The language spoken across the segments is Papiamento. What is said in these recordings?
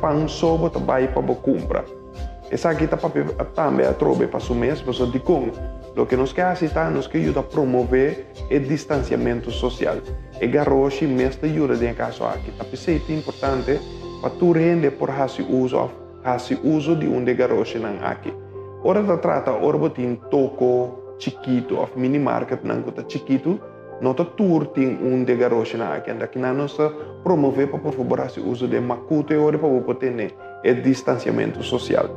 pan so bo ta bai pa bo kumpra. Esaki ta papia tambe atrobe pa su mes, pasobra dikon? Loke nos ke hasi ta nos ke yuda promové e distansiamentu sosial. E garoshi mes ta yuda den e kaso aki. Ta p'esei ta importante pa tur hende por hasi uso òf hasi uso di un di e garoshinan aki. Ora ta trata ora bo tin toko chikitu òf minimarketnan ku ta chikitu, No ta tur tin un di e garoshinan aki. Anto akinan nos ta promové pa por fabor hasi uso di e makuto e ora pa bo por tene e distansiamentu sosial.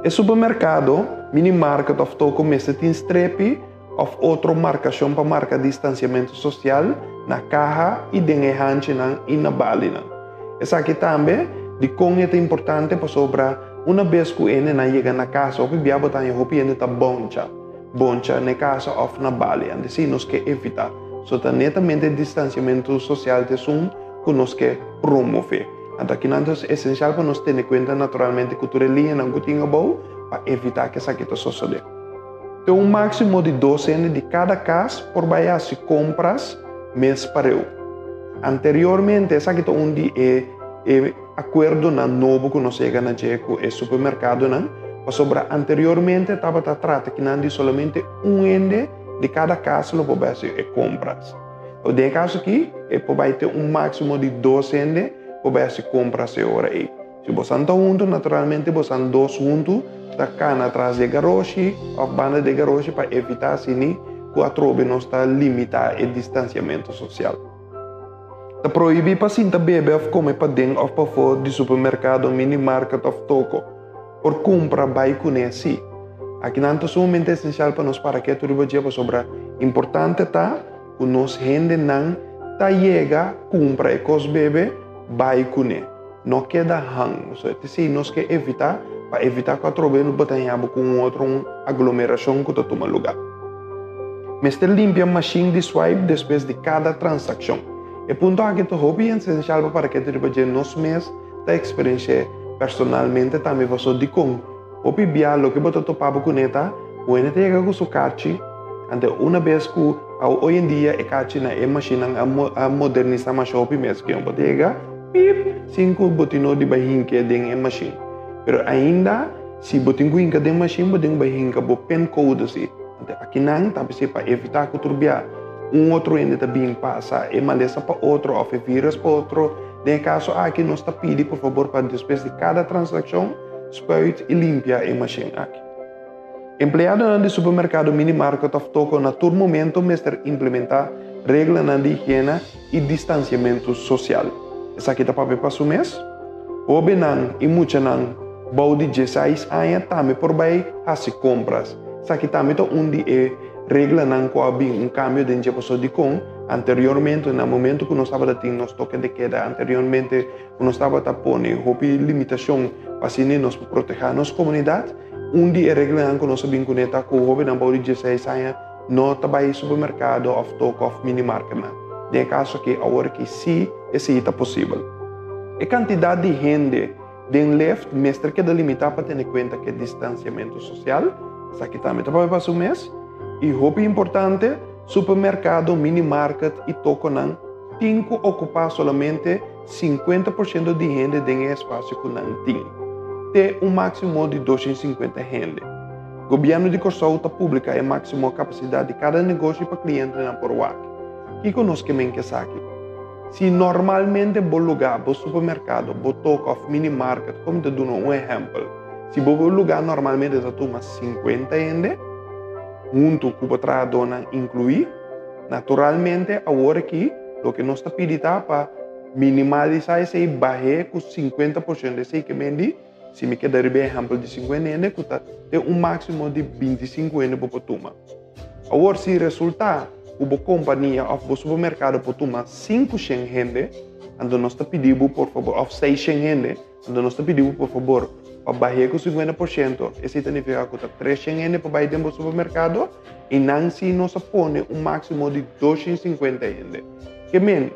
E supermerkado, minimarket òf toko mester tin strepi òf otro markashon pa marka distansiamentu sosial na kaha i den e hanchinan i na balinan. Esaki tambe dikon e ta importante pasobra una bes ku hendenan yega na kas hopi bia bo ta haña hopi hende ta bòncha. Boncha n'e casa of na bali. Antes si nos ke evita. So ta netamente distanciamento social ta esun cu nos ke promove. Anto akinan ta esencial pa nos tene cuenta naturalmente cu tur e liñanan cu tin abou pa evita cu esaki ta sosode. Te un maximo di dos hende di cada cas por bay haci compras mes pareu. Anteriormente esaki ta un di e e. Akuerdonan nobo ku nos yega na dje ku e supermerkadonan, pasobra anteriormente tabata trata kinan di solamente un hende di kada kas lo por bai hasi e kompras. Den e kaso aki e por bai te un máksimo di dos hende por bai hasi kompras e ora ei. Si bosan ta huntu, naturalmente bosan dos huntu ta kana tras di e garoshi òf banda di e garoshi pa evitá asini ku atrobe nos ta limitá e distansiamentu sosial. Ta prohibí pa sinta bebe òf kome paden òf pafó di supermerkado, minimarket òf toko. Por kumpra bai kuné sí. Akinan ta sumamente esensial pa nos para ketu riba dje pasobra importante ta ku nos hendenan ta yega kumpra e kos bebe bai kuné. No keda hang. So esei nos ke evitá pa evitá ku atrobe no bo ta haña bo ku un otro un aglomerashon ku ta tuma lugá. Mester limpia mashin di swipe despues di kada transakshon. E punto aki ta hopi esensial pa para kete riba dje nos mes ta eksperensh'é personalmente tambe paso dikon Hopi bia loke bo ta topa bo kuné ta ku hende ta yega ku su karchi, anto una bes ku hoy en dia e karchinan, e mashinnan a modernisá masha hopi mes ku bo ta yega pip sin ku bo tin no di bai hinka den e mashin. Pero ainda si bo tin ku hinka den mashin bo tin ku bai hinka bo pin code si. Anto akinan ta bisí pa evitá ku tur bia un otro hende ta bin pasa e malesa pa otro òf e virus pa otro. Den e kaso aki nos ta pidi por fabor pa despues di kada transakshon, Spuit i limpia e mashin aki. Empleadonan di supermerkado, minimarket òf toko na tur momento mester implementá reglanan di higiena i distansiamentu sosial. Esaki ta papia pa su mes. Hóbennan i muchanan bou di dieseis aña tambe por bai hasi kompras. Esaki tambe ta un di e reglanan ku a bin un kambio den dje pasobra dikon anteriormente na momento ku nos tabata tin nos toke de keda anteriormente ku nos tabata pone hopi limitashon pa asina nos por protehá nos komunidat. Un di e reglanan ku nos a bin kuné ta ku hóbennan bou di dieseis aña no ta bai supermerkado òf toko òf minimarketnan. Den e kaso aki awor aki sí esei ta posibel. E kantidat di hende den left mester keda limitá pa tene kuenta ku e distansiamentu sosial. Esaki tambe ta papia pa su mes. I hopi importante, supermerkado, minimarket i tokonan tin ku okupá solamente 50% di hende den e espasio ku nan tin, te un máksimo di 250 hende. Gobièrnu di Kòrsou ta publiká e máksimo kapasidat di kada negoshi pa klientenan por wak. Kiko nos ke men ku esaki? Si normalmente bo lugá, bo supermerkado, bo toko òf minimarket, komo ta duna un ehèmpel, si bo lugá normalmente ta tuma 50 hende, huntu ku bo trahadónan inkluí, Naturalmente awor aki loke nos ta pidi ta pa minimalisá esei bah'é ku 50%. Esei ke men di, si mi keda riba e ehèmpel di 50 hende ku ta te un máksimo di 25 hende bo por tuma. Awor si resultá ku bo kompania òf bo supermerkado por tuma 500 hende, anto nos ta pidi bo por fabor, òf 600 hende, Anto nos ta pidi bo por fabor pa bah'é ku 50%, esei ta nifiká ku ta 300 hende por bai den bo supermerkado i nan si nos a pone un máksimo di 250 hende. Ke men,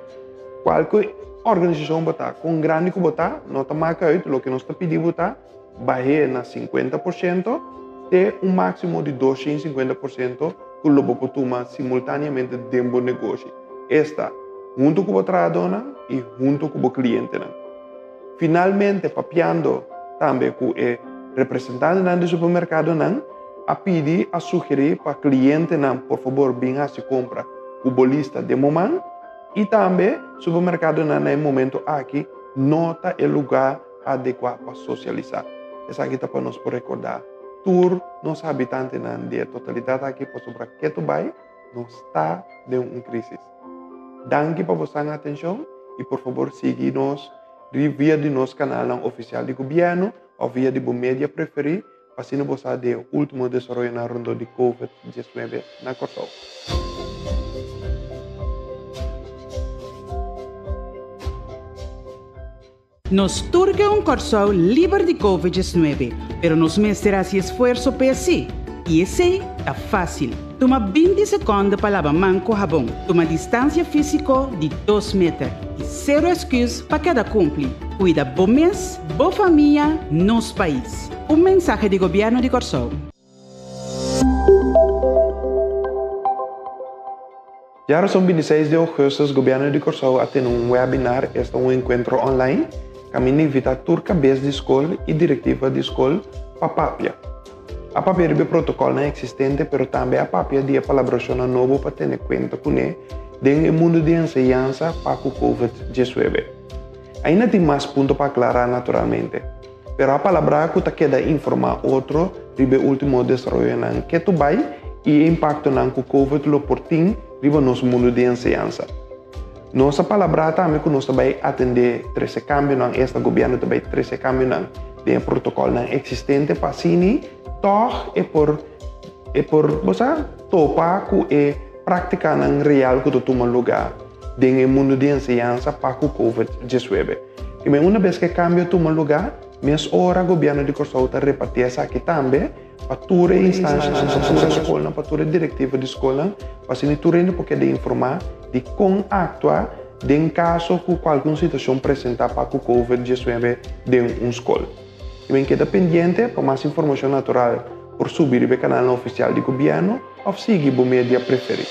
kualke organisashon bo ta, kon grandi ku bo ta, no ta maka uit, loke nos ta pidi bo ta bah'é na 50% te un máksimo di 250% ku lo bo por tuma simultáneamente den bo negoshi, esta huntu ku bo trahadónan i huntu ku bo klientenan. Finalmente papiando tambe ku e representantenan di supermerkadonan a pidi a sugerí pa klientenan por fabor bin hasi kompra ku bo lista den bo man i tambe supermerkadonan na e momento aki no ta e lugá adekuá pa sosialisá. Esaki ta pa nos por rekordá tur nos habitantenan di e totalidat aki pasobra ketu bai nos ta den un krísis. Danki pa bosan atenshon i por fabor sigui nos via di nos kanalnan ofisial di gobièrnu òf via di bo media preferí pa asina bo sa di e último desaroyonan rondó di Covid 19 na Kòrsou. Nos tur ke un Kòrsou liber di Covid 19, pero nos mester hasi esfuerso p'e sí. I esei ta fásil. Tuma 20 sekònde pa laba man ku habon, tuma distansia físiko di dos meter i sero esküs pa keda kumpli. Kuida bo mes, bo famia, nos pais. Un mensahe di Gobièrnu di Kòrsou. Djarason 26 di ougùstùs Gobièrnu di Kòrsou a tene un webinar, esta un enkuentro online, kaminda invitá tur kabes di skol i direktiva di skol pa papia. A papia riba e protokòlnan eksistente pero tambe a papia di e palabrashonnan nobo pa tene kuenta kuné den e mundu di enseñansa pa ku Covid 19. Ainda tin mas punto pa aklará naturalmente. Pero a palabrá ku ta keda informá otro riba e último desaroyonan ketu bai i e impaktonan ku Covid lo por tin riba nos mundu di enseñansa. Nos a palabrá tambe ku nos ta bai atendé trese kambionan, esta gobièrnu ta bai trese kambionan den e protokòlnan eksistente pa asini tòg e por e por bo sa topa ku e práktikanan real ku ta tuma lugá den e mundu di enseñansa pa ku Covid 19. I men una bes ku e kambio tuma lugá, mes ora gobièrnu di Kòrsou ta repartí esaki tambe pa tur e instanshanan, pa tur e skolnan, pa tur e direktiva di skolnan, pa asina tur hende por keda informá di kon aktua den kaso ku kualke un situashon presentá pa ku Covid 19 den un skol. I men keda pendiente pa mas informashon natural por subi riba e kanalnan ofisial di gobièrnu òf sigui bo media preferí.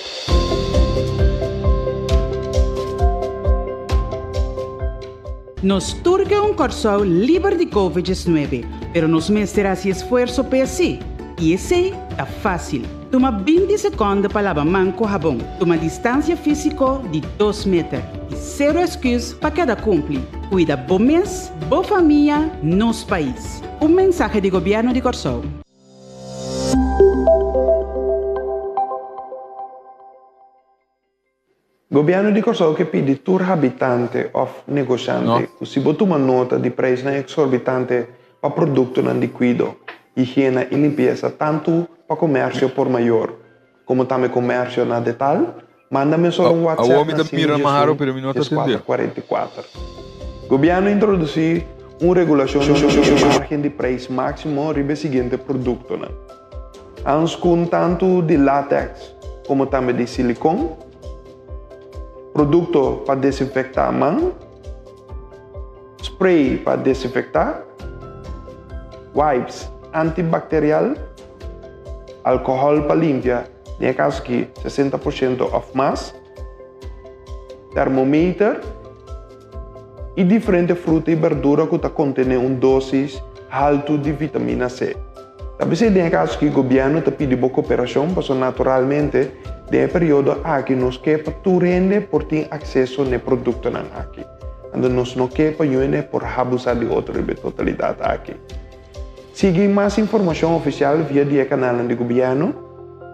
Nos tur ke un Kòrsou liber di Covid 19, pero nos mester hasi esfuerso p'e sí. I esei ta fásil. Tuma 20 sekònde pa laba man ku habon, tuma distansia físiko di dos meter i sero esküs pa keda kumpli. Kuida bo mes, bo famia, nos pais. Un mensahe di Gobièrnu di Kòrsou. Gobièrnu di Kòrsou ke pidi tur habitante òf negoshante ku si bo tuma nota di preisnan eksorbitante pa produktonan di kuido, higiena i limpiesa tantu pa komersio por mayor komo tambe komersio na detal, manda mesora un WhatsApp na 5 11 14 44. Gobièrnu a introdusí un regulashon di margen di preis máksimo riba e siguiente produktonan. Hanskun tantu di latèks komo tambe di silikon, produkto pa desinfektá man, spray pa desinfektá, wipes antibakterial, alkohòl pa limpia, den e kaso aki 60% òf mas, termometer i diferente fruta i berdura ku ta kontené un dósis haltu di vitamina C. Ta p'esei den e kaso aki gobièrnu ta pidi bo koperashon pasobra naturalmente den e periodo aki nos ke pa tur hende por tin akseso n'e produktonan aki. Anto nos no ke pa yu hende por habusá di otro riba e totalidat aki. Sigui mas informashon ofisial via di e kanalnan di gobièrnu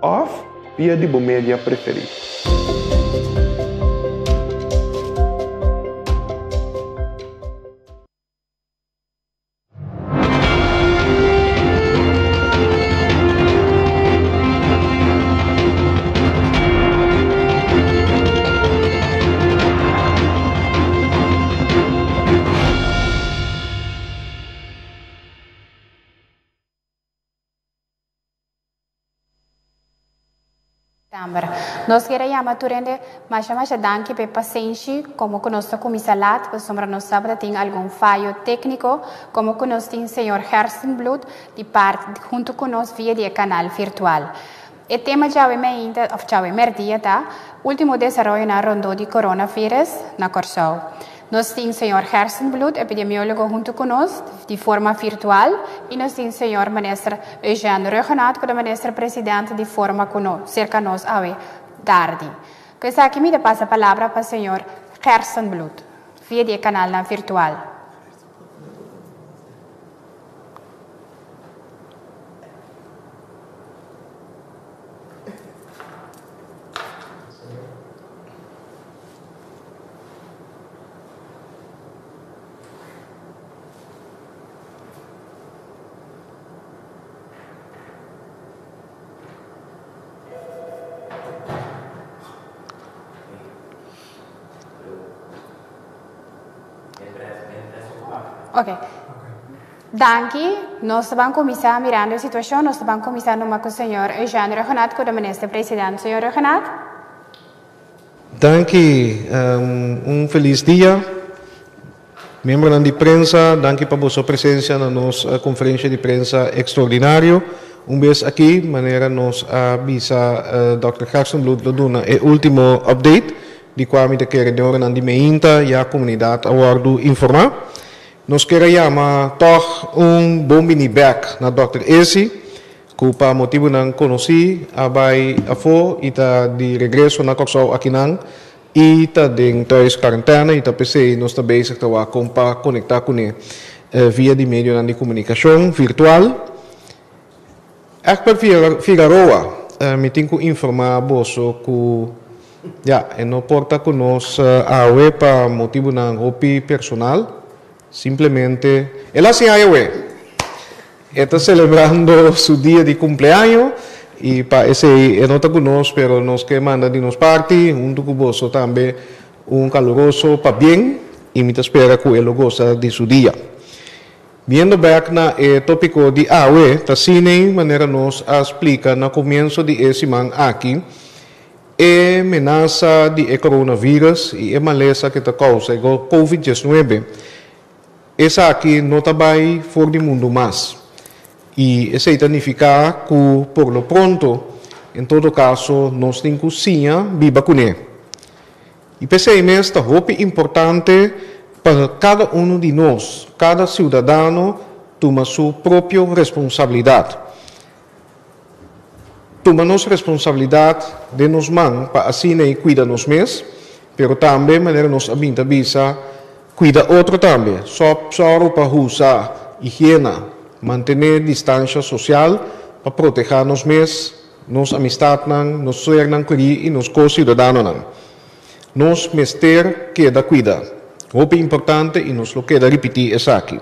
òf via di bo media preferí. September. Nos kier a yama tur hende masha masha danki pa e pasenshi como cu nos ta cuminsa laat pasobra nos tabata tin algun fayo tecnico como cu nos tin señor Gerstenbluth di part hunto cu nos via di e canal virtual. E tema djawe meinta of djawe merdia ta Ultimo desaroyonan rondó di coronavirus na Kòrsou. Nos tin señor Gerstenbluth, epidemiólogo huntu ku nos di forma virtual i nos tin señor minister Eugène Rhuggenaath ku ta minister presidente di forma ku nos serka nos awe tardi. Ku esaki mi ta pasa palabra pa señor Gerstenbluth via di e kanalnan virtual. Ok. Danki. Nos ta ban kuminsá mirando e situashon. Nos ta ban kuminsá numa ku señor Eugène Rhuggenaath ku ta minister president. Señor Rhuggenaath. Danki, un felis dia. Miembronan di prensa, danki pa boso presencia na nos conferencia di prensa extraordinario. Un bes aki, manera nos a bisa Dòkter Gerstenbluth lo duna e ultimo update, di cua mi ta kere den oranan di meinta ya comunidad a wordo informa. Nos kier a yama tog un bon bini bek na Dòkter Esi, Ku pa motibunan konosí a bai afó i ta di regreso na Kòrsou akinan i ta den thuis karentèna i ta p'esei nos ta bezig ta wak kon pa konektá kuné via di medionan di komunikashon virtual. Egbert Figaroa, Mi tin ku informá boso ku ya e no por ta ku nos awe pa motibunan hopi personal. Simplemente el a siña awe. E ta selebrando su dia di kumpleaño i pa esei e no ta ku nos, pero nos ke manda di nos parti huntu ku boso tambe un kaluroso pabien i mi ta spera ku e lo gosa di su dia. Biendo bèk na e tópiko di awe, ta asina manera nos a splika na komienso di e siman aki, e menasa di e coronavirus i e malesa ku ta kousa e Covid 19, Esaki no ta bai for di mundu mas. I esei ta nifiká ku por lo pronto, en todo kaso, nos tin ku siña biba kuné. I p'esei mes ta hopi importante pa kada unu di nos, kada siudadano, tuma su propio responsabilidat. Tuma nos responsabilidat den nos man pa asina i kuida nos mes, pero tambe manera nos a bin ta bisa, kuida otro tambe. Sòp sòru pa husa higiena, mantené distansha sosial pa protehá nos mes, nos amistatnan, nos sernan kerí i nos ko-siudadanonan. Nos mester keda kuida. Hopi importante i nos lo keda ripití esaki.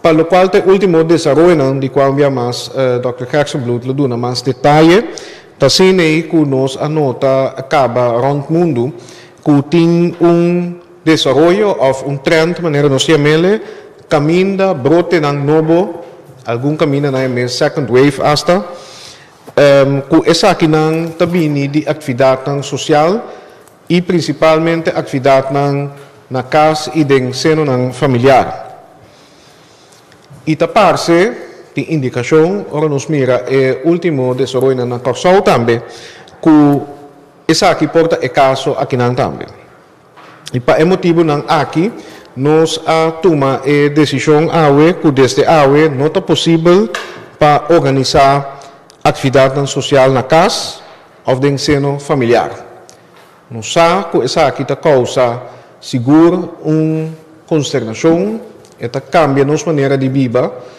Pa locual ta e ultimo desaroyonan di cual un bia mas Dòkter Gerstenbluth lo duna mas detaye, ta asina cu nos a nota caba rond mundo cu tin un desaroyo of un trend manera nos yam'ele, caminda brotenan nobo, algun caminda nan yam'e second wave hasta, cu esakinan ta bini di actividadnan social i prinsipalmente aktividatnan na kas i den senonan familiar. I ta parse tin indikashon ora nos mira e último desaroyonan na Kòrsou tambe ku esaki por ta e kaso akinan tambe. I pa e motibunan aki nos a tuma e desishon awe ku desde awe no ta posibel pa organisá aktividatnan sosial na kas òf den seno familiar. Nos sa ku esaki ta kousa sigur un konsternashon, e ta kambia nos manera di biba.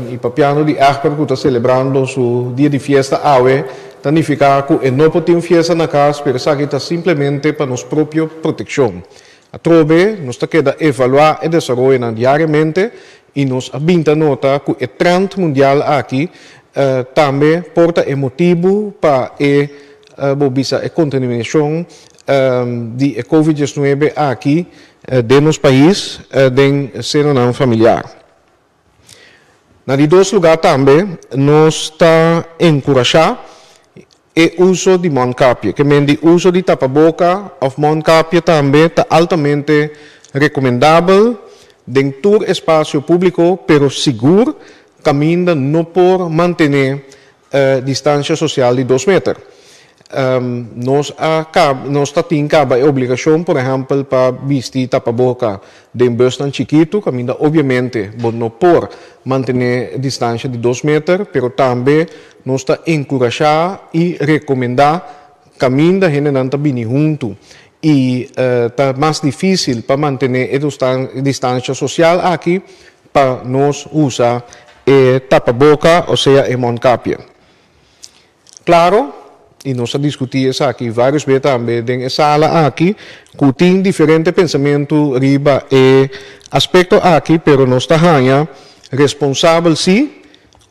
I papiando di Egbert ku ta selebrando su dia di fiesta awe, ta nifiká ku e no por tin fiesta na kas, pero esaki ta simplemente pa nos propio protekshon. Atrobe nos ta keda evaluá e desaroyonan diariamente i nos a bin ta nota ku e trend mundial aki tambe por ta e motibu pa e bo bisa e kontaminashon di e Covid 19 aki den nos pais den senonan familiar. Na di dos lugá tambe nos ta enkurashá e uso di mondkapje. Ke men di uso di tapaboka òf mondkapje tambe ta altamente rekomendabel den tur espasio públiko, pero sigur kaminda no por mantené distansha sosial di dos meter. Nos a nos ta tin kaba e obligashon, por ehèmpel, pa bisti tapaboka den bùsnan chikitu, kaminda obviamente bo no por mantené distansha di dos meter, pero tambe nos ta enkurashá i rekomendá kaminda hendenan ta bini huntu i ta mas difísil pa mantené e distansha sosial aki pa nos usa e tapaboka, osea e mondkapje. Claro, y nos a discuti esaki varios be tambe den e sala aki, cu tin diferente pensamento riba e aspecto aki, pero nos ta haña responsabel si,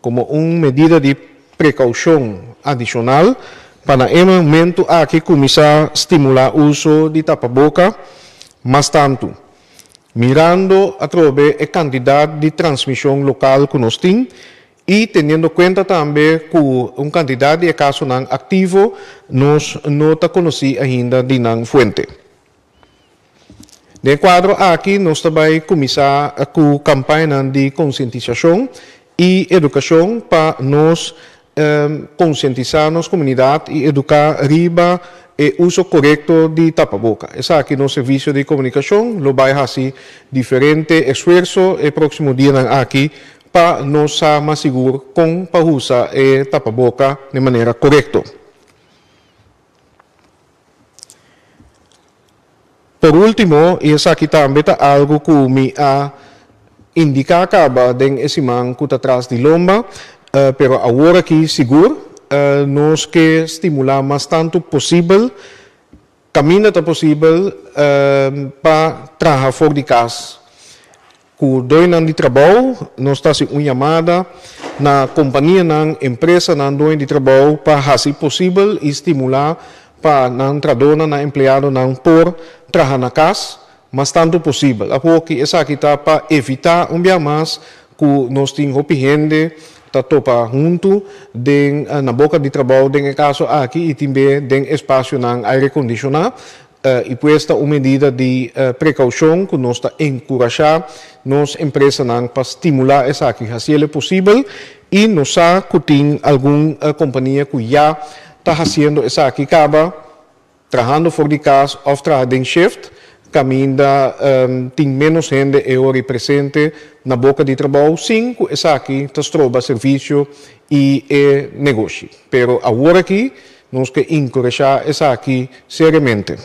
como un medida di precaucion adicional, pa na e momento aki cuminsa stimula uso di tapaboca mas tanto. Mirando atrobe e cantidad di transmision local cu nos tin, I teniendo kuenta tambe ku un kantidat di e kasonan aktivo nos no ta konosí ainda di nan fuente. Den e kuadro aki nos ta bai kuminsá ku kampañanan di konsientisashon i edukashon pa nos konsientisá nos komunidat i eduká riba e uso korekto di tapaboka. Esaki nos servisio di komunikashon lo bai hasi diferente esfuerso e próksimo dianan aki Pa nos sa mas sigur kon pa usa e tapaboka den manera korekto. Por último, i esaki tambe ta algu ku mi a indiká kaba den e siman ku ta tras di lomba, pero awor aki sigur, nos ke stimulá mas tantu posibel, kaminda ta posibel, pa traha for di kas. Ku doñonan di trabou nos ta hasi un yamada na kompanianan, empresanan, doño di trabou pa hasi posibel i stimulá pa nan trahadónan, nan empleadonan por traha na kas mas tantu posibel. Awoki esaki ta pa evitá un bia mas ku nos tin hopi hende ta topa huntu den na boka di trabou den e kaso aki i tin be den espasionan airekondishoná. I pues ta un medida di prekoushon ku nos ta enkurashá nos empresanan pa stimulá esaki, hasiel e posibel i nos sa ku tin algun kompania ku ya ta hasiendo esaki kaba, trahando for di kas òf traha den shift kaminda tin ménos hende e ora i presente na boka di trabou sin ku esaki ta stroba servisio i e negoshi. Pero awor aki Nos ke enkurashá esaki seriamente.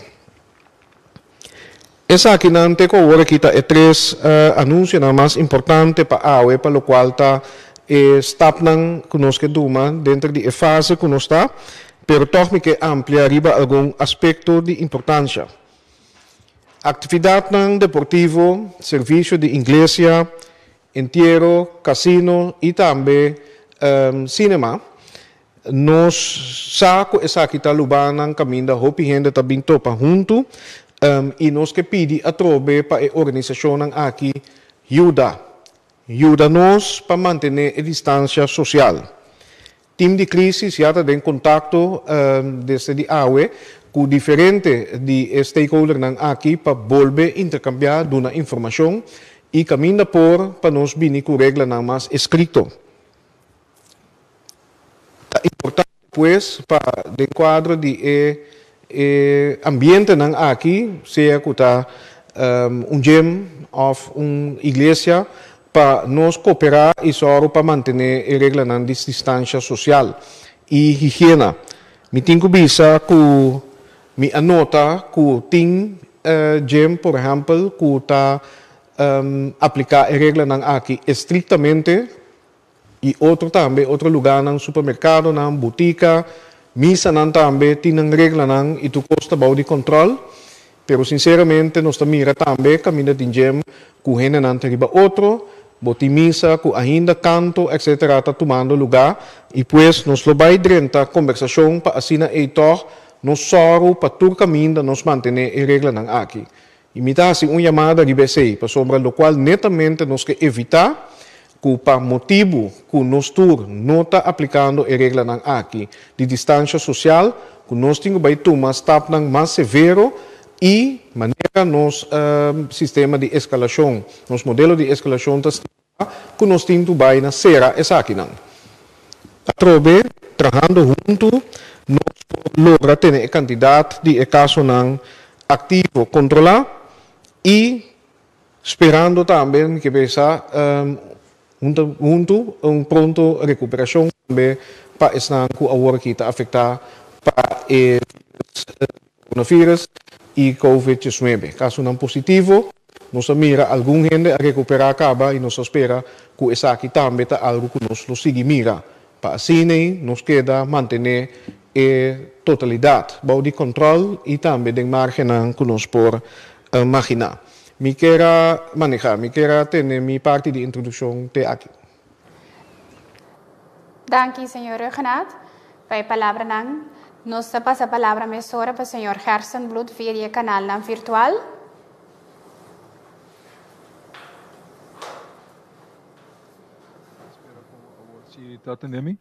Esakinan te ku awor aki ta e tres anunsionan mas importante pa awe pa lokual ta e stapnan ku nos ke duma denter di e fase ku nos ta, pero tòg mi ke amplia riba algun aspekto di importansha. Aktividatnan deportivo, servisio di inglesia, entiero, kasino i tambe sinema Nos sa ku esaki ta lubanan kaminda hopi hende ta bin topa huntu i nos ke pidi atrobe pa e organisashonnan aki yuda. Yuda nos pa mantené e distansia sosial. Tim di Krisis ya ta den kontakto desde di awe ku diferente di e stakeholdernan aki pa bolbe interkambiá, duna informashon i kaminda por pa nos bini ku reglanan mas eskrito. Ta importante pues pa den kuadro di e e ambientenan aki, sea ku ta un gym òf un iglesia, pa nos koperá i sòru pa mantené e reglanan di distansha sosial i higiena. Mi tin ku bisa ku mi a nota ku tin gym, por ehèmpel, ku ta apliká e reglanan aki estriktamente. I otro tambe, otro lugánan, supermerkadonan, butika, misanan tambe tin nan reglanan i tur kos ta bou di kòntròl. Pero sinseramente nos ta mira tambe kaminda tin djem ku hendenan ta riba otro, bo tin misa ku ainda kanto etcetera ta tumando lugá i pues nos lo bai drenta kombersashon pa asina ei tòg nos sòru pa tur kaminda nos mantené e reglanan aki. I mi ta hasi un yamada riba esei, pasobra lokual netamente nos ke evitá ku pa motibu ku nos tur no ta aplikando e reglanan aki di distansha sosial, ku nos tin ku bai tuma stapnan mas severo i manera nos sistema di eskalashon, nos modelo di eskalashon ta stipulá ku nos tin ku bai na sera esakinan. Atrobe, trahando huntu, nos por. logra tene e kantidat di e kasonan aktivo kontrolá i sperando tambe mi ke pensa huntu un pronto rekuperashon tambe pa esnan ku awor aki ta afektá pa e virus coronavirus i covid diesnuebe. Kasonan positivo nos a mira algun hende a rekuperá kaba i nos ta spera ku esaki tambe ta algu ku nos lo sigui mira pa asina nos keda mantené e totalidat bou di kòntròl i tambe den márgennan ku nos por maginá. Mi kier a manehá, mi kier a tene mi parti di introdukshon te aki. Danki, señor Rhuggenaath, pa e palabranan. Nos ta pasa palabra mesora pa señor Gerstenbluth via di e kanalnan virtual. Spera ku awor si ta tende mi.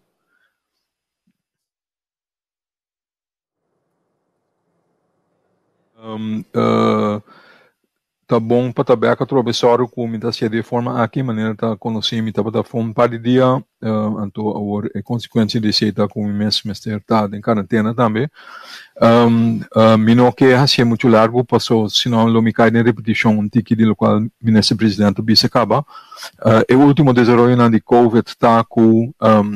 Ta bon pa ta bek atrobe sòru ku mi ta hasié di e forma aki manera ta konosí mi tabata for un par di dia anto awor e konsekuensia di esei ta ku mi mes mester ta den karentena tambe. Mi no ke hasié muchu largu paso sino lo mi kai den repetishon un tiki di lokual minister presidente a bisa kaba. E ultimo desaroyonan di covid ta ku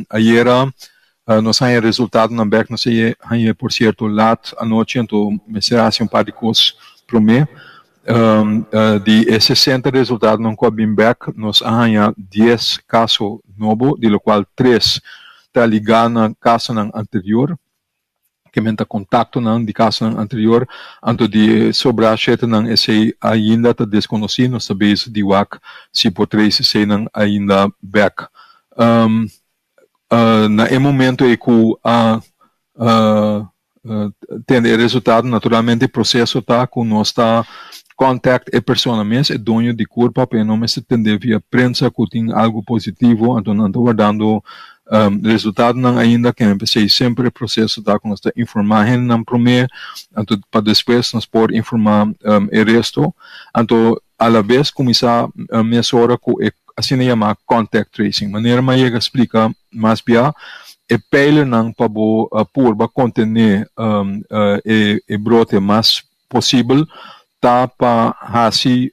ayera Nos haña resultadonan bek, nos a hañ'e por sierto lat anochi, anto mester a hasi un par di kos promé. Di e sesenta resultadonan ku a bin bek, nos a haña dies kaso nobo, di lokual tres ta ligá na kasonan anterior, ke men ta kontaktonan di kasonan anterior, anto di e sobrá shetenan esei ainda ta deskonosí, nos ta bezig di wak si por trese eseinan ainda bek. Na e momento ei ku a tende e resultado, naturalmente e proseso ta ku nos ta contact e persona mes, e doño di kurpa, pa e no mester tende via prensa ku tin algu positivo, anto nan ta wardando resultadonan ainda, kende p'esei semper e proseso ta ku nos ta informá hendenan promé, anto pa despues nos por informá e resto. Anto Alabes kuminsá mesora ku e asina yamá contact tracing. Manera mi a yega splika mas bia, e peilernan pa bo purba kontené e brote mas posibel ta pa hasi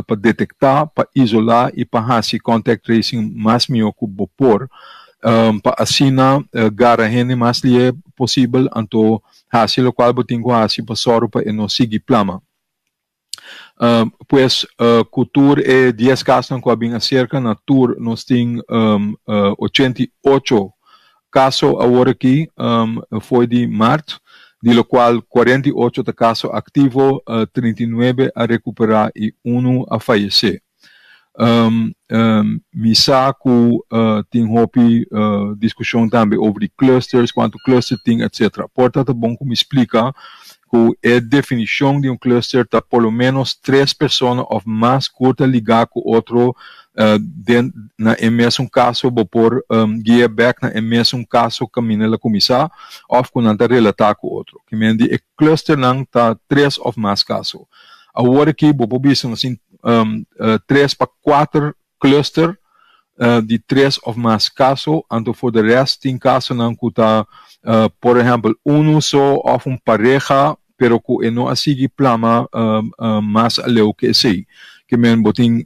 pa detektá, pa isolá i pa hasi contact tracing mas mihó ku bo por pa asina gara hende mas lihe posibel anto hasi lokual bo tin ku hasi pa sòru pa e no sigui plama. Pues ku tur e dies kasnan ku a bin aserka na tur nos tin 88 kaso awor aki fo'i di mart, di lokual 48 ta kaso aktivo, 39 a rekuperá i unu a fayesé. Mi sa ku tin hopi diskushon tambe over di clusters, kuantu cluster tin etcetera. Por ta ta bon ku mi splika ku e definishon di un cluster ta por lo menos tres persona òf mas ku ta ligá ku otro den na e mesun kaso bo por guia bèk na e mesun kaso kaminda el a kuminsá òf ku nan ta relatá ku otro. Ki men di e clusternan ta tres òf mas kaso. Awor aki bo por bisa nos tin tres pa kuater cluster di tres of mas kaso, anto for de rest tin kasonan ku ta por ehèmpel unu so of un pareha pero ku e no a sigui plama mas aleu ke esei. Ke men bo tin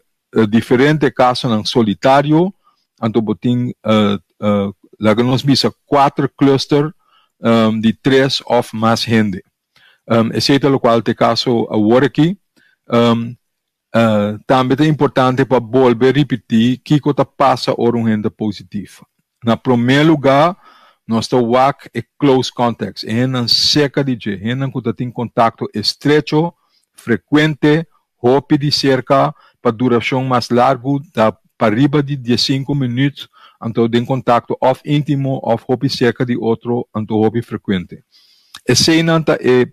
diferente kasonan solitario, anto bo tin laga nos bisa kuater cluster di tres of mas hende. Esei ta lokual ta e kaso awor aki. Tambe ta importante pa bolbe ripití kiko ta pasa ora un hende ta positif. Na promé lugá nos ta wak e close contacts, e hendenan serka di dje, hendenan ku ta tin kontakto estrecho, frekuente, hopi di serka, pa durashon mas largu, ta pariba di diesinku minüt, anto den kontakto òf íntimo òf hopi serka di otro, anto hopi frekuente. Eseinan ta e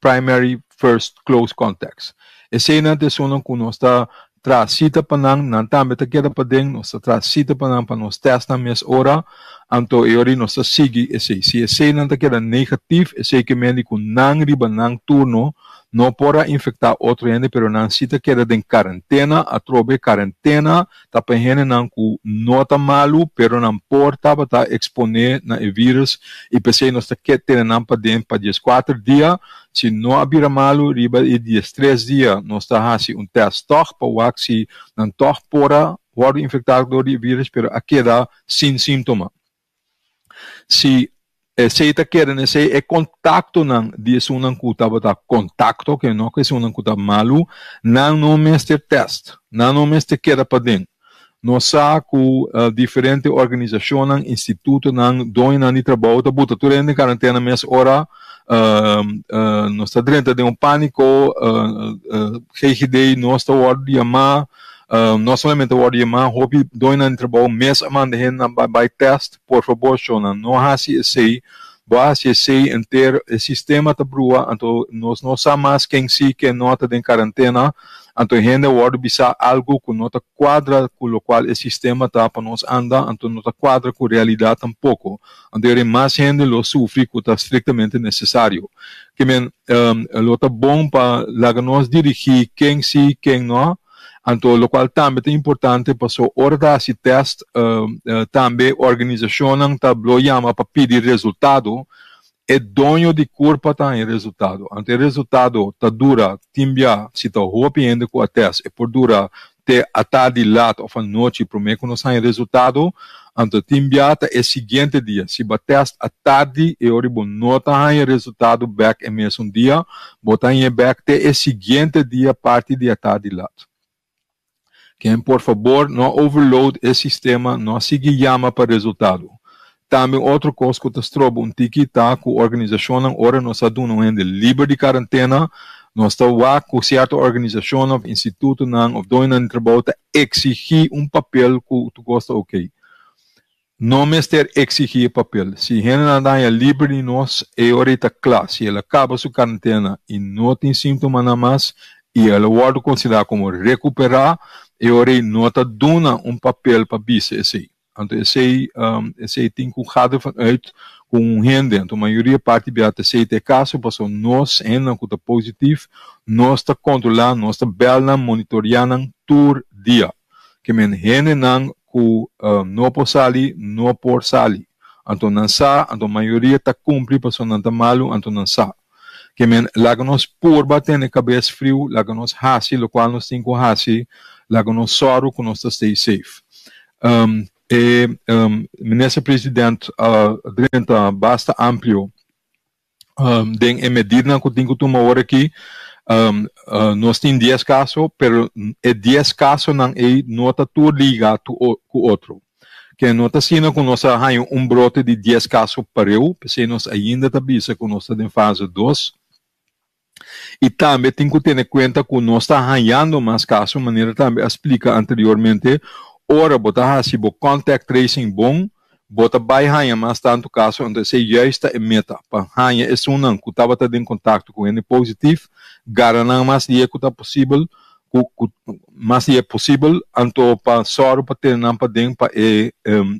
primary first close contacts. Eseinan ta esunnan ku nos ta traha sita pa nan, nan tambe ta keda paden, nos ta traha sita pa nan pa nos tèst nan mes ora. Anto e ora nos ta sigui esei. Si eseinan ta keda negatief, esei ke men di ku nan riba nan turno no por a infektá otro hende, pero nan si ta keda den karentena. Atrobe karentena ta pa hendenan ku no ta malu, pero nan por tabata eksponé na e vírus i p'esei nos ta ke tene nan paden pa 14 dia. Si no a bira malu riba e 13 dia, nos ta hasi un tèst tòg pa wak si nan tòg por a wòrdu infektá dor di e vírus pero a keda sin síntoma. Si esei ta keda na esei, e kontaktonan di esunnan ku tabata kontakto, ke no ku esunnan ku ta malu, nan no mester tèst, nan no mester keda paden. Nos sa ku diferente organisashonnan, institutonan, doñonan di trabou ta buta tur hende den karantena mes ora nos ta drenta den un pániko, GGD nos ta wòrdu yamá. No solamente wòrdu yamá, hopi doñonan di trabou mes a manda hendenan bai bai tèst. Por fabor shownan, no hasi esei. Bo a hasi esei henter e sistema ta brua, anto nos no sa mas ken si, ken no ta den karantena. Anto hende a wòrdu bisá algu ku no ta kuadra ku lokual e sistema ta pa nos anda, anto no ta kuadra ku realidat tampoko. Anto e mas hende lo sufri ku ta striktamente nesesario. Ke men, lo ta bon pa laga nos dirigí ken si, ken no. Anto lokual tambe ta importante paso ora ta hasi tèst tambe organisashonnan ta blo yama pa pidi resultado, e doño di kurpa ta haña resultado. Anto e resultado ta dura tin bia si ta hopi hende ku a tèst e por dura te atardi lat òf anochi promé ku nos haña resultado. Anto tin bia ta e siguiente dia. Si bo a tèst atardi e ora bo no ta haña resultado bèk e mesun dia, bo ta hañ'é bèk te e siguiente dia parti di atardi lat. Ken por fabor no overload e sistema, no sigui yama pa resultado. Tambe un otro kos ku ta stroba un tiki ta ku organisashonnan ora nos a duna un hende liber di karantena, nos ta wak ku sierto organisashonnan òf institutonan òf doñonan di trabou ta eksigí un papel ku tur kos ta okey. No mester eksigí e papel. Si hendenan ta haña liber di nos, e ora ei ta kla. Si el a kaba su karantena i no tin síntomanan mas i el a wòrdu konsiderá komo rekuperá, e ora ei no ta duna un papel pa bisa esei. Anto esei esei tin ku gaat ervan uit ku un hende, anto mayoria parti bia ta esei ta e kaso pasobra nos hendenan ku ta positif nos ta kontrolá, nos ta bèl nan, monitoriá nan tur dia. Ke men hendenan ku no por sali no por sali. Anto nan sa, anto mayoria ta kumpli pasobra nan ta malu, anto nan sa. Ke men laga nos purba tene kabes friu, laga nos hasi lokual nos tin ku hasi, laga nos sòru ku nos ta stay safe. E Minister President a drenta basta amplio den e medidanan ku tin ku tuma awor aki. Nos tin dies kaso, pero e dies kasonan ei no ta tur liga ku otro. Ke no ta asina ku nos a haña un brote di dies kaso pareu, p'esei nos ainda ta bisa ku nos ta den fase dos. I tambe tin ku tene kuenta ku nos ta hañando mas kaso, manera tambe a splika anteriormente, ora bo ta hasi bo contact tracing bon, bo ta bai haña mas tantu kaso, anto esei juist ta e meta, pa haña esunnan ku tabata den kontakto ku hende positif, gara nan mas lihe ku ta posibel, ku ku mas lihe posibel, anto pa sòru pa tene nan paden pa e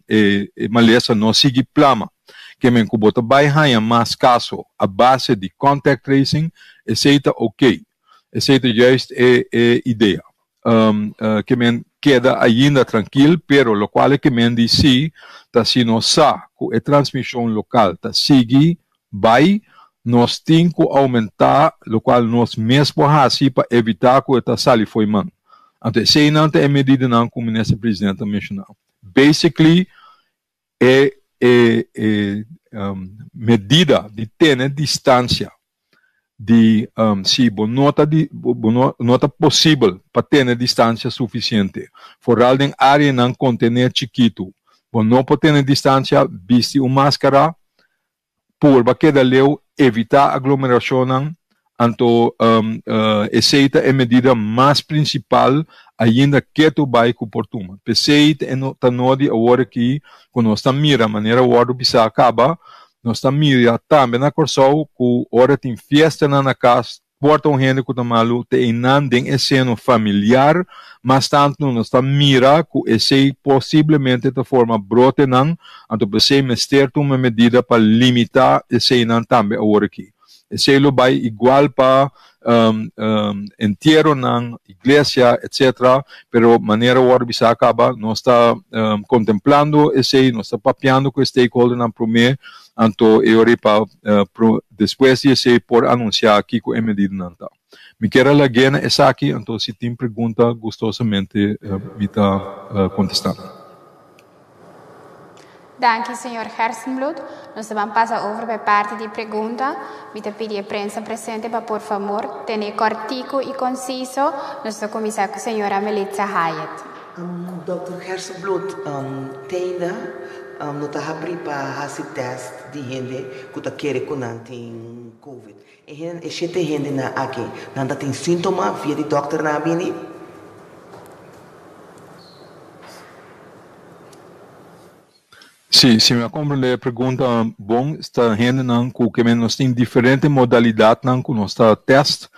e malesa no sigui plama. Ke men ku bo ta bai haña mas kaso a base di contact tracing, esei ta oké. Esei ta juist e e idea. Ke men keda ainda trankil, pero lokual e ke men di si ta si nos sa ku e transmishon lokal ta sigui bai, nos tin ku oumentá lokual nos mes por hasi pa evitá ku e ta sali fo'i man. Anto eseinan ta e medidanan ku Minister President a menshoná. Basically e e e medida di tene distansia di si bo no ta di bo no no ta posibel pa tene distansia sufisiente foral den áreanan kontener chikitu bo no por tene distansia bisti un máskara purba keda leu evitá aglomerashonnan anto esei ta e medida mas prinsipal ainda ketu bai ku por tuma p'esei ta nodi awor aki ku nos ta mira manera wòrdu bisá kaba nos ta mira tambe na Kòrsou ku ora tin fiestanan na kas. Por ta un hende ku ta malu te einan den e seno familiar, mas tantu nos ta mira ku esei posiblemente ta forma brotenan, anto p'esei mester tuma medida pa limitá eseinan tambe awor aki. Esei lo bai igual pa entieronan, iglesia, etc. Pero manera wòrdu bisá kaba, nos ta kontemplando esei, nos ta papiando ku e stakeholdernan promé, anto e ora ei pa despues di esei por anunsiá kiko e medidanan ta. Mi kier a lag'é na esaki, anto si tin pregunta gustosamente mi ta kontestá. Danki señor Gerstenbluth. Nos ta ban pasa over pa e parti di pregunta. Mi ta pidi e prensa presente pa por favor tene kortiku i konsiso. Nos ta kuminsá ku señora Melitza Hyatt. Dòkter Gerstenbluth, Teinda no ta habrí pa hasi tèst di hende ku ta kere ku nan tin covid. E shete hendenan aki, nan ta tin síntoma via di dòkter nan a bini? Sí, si mi a comprende e pregunta bon, sta hendenan cu ke men nos tin diferente modalidadnan cu nos ta test.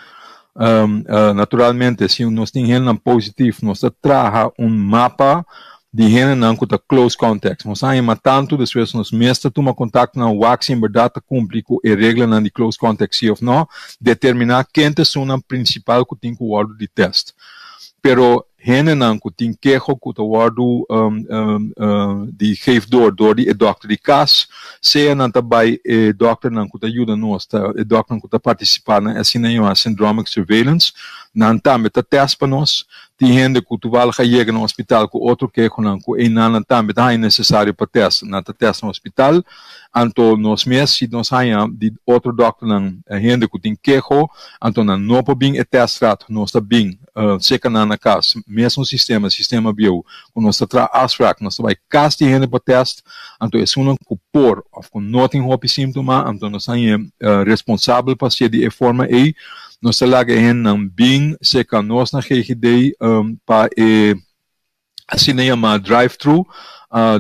Naturalmente, si nos tin hendenan positief, nos ta traha un mapa di hendenan cu ta close contacts. Nos a hema tanto, despues nos mes ta tuma contacto nan wak si en berdad ta cumpli cu e reglanan di close contact si of no, determina ken ta esunnan principal cu tin cu wordo di test. Pero Hendenan ku tin keho ku ta wòrdu di geef door dor di e dòkter di kas, sea nan ta bai e dòkternan ku ta yuda nos, ta e dòkternan ku ta partisipá na e asina yamá syndromic surveillance, nan tambe ta tèst pa nos. Tin hende ku tuvallig a yega na hospital ku otro kehonan ku einan nan tambe ta haña nesesario pa tèst, nan ta tèst na hospital. Anto nos mes si nos haña di otro dòkternan hende ku tin keho, anto nan no por bin e tèstraat, nos ta bin. Seka nan na kas, mesun sistema, sistema bieu, ku nos ta traha afsprak, nos ta bai kas di hende pa tèst, anto esunnan ku por òf ku no tin hopi síntoma, anto nos ta haña responsabel pa hasié di e forma ei, nos ta laga e hendenan bin seka nos na GGD pa e asina yamá drive-thru.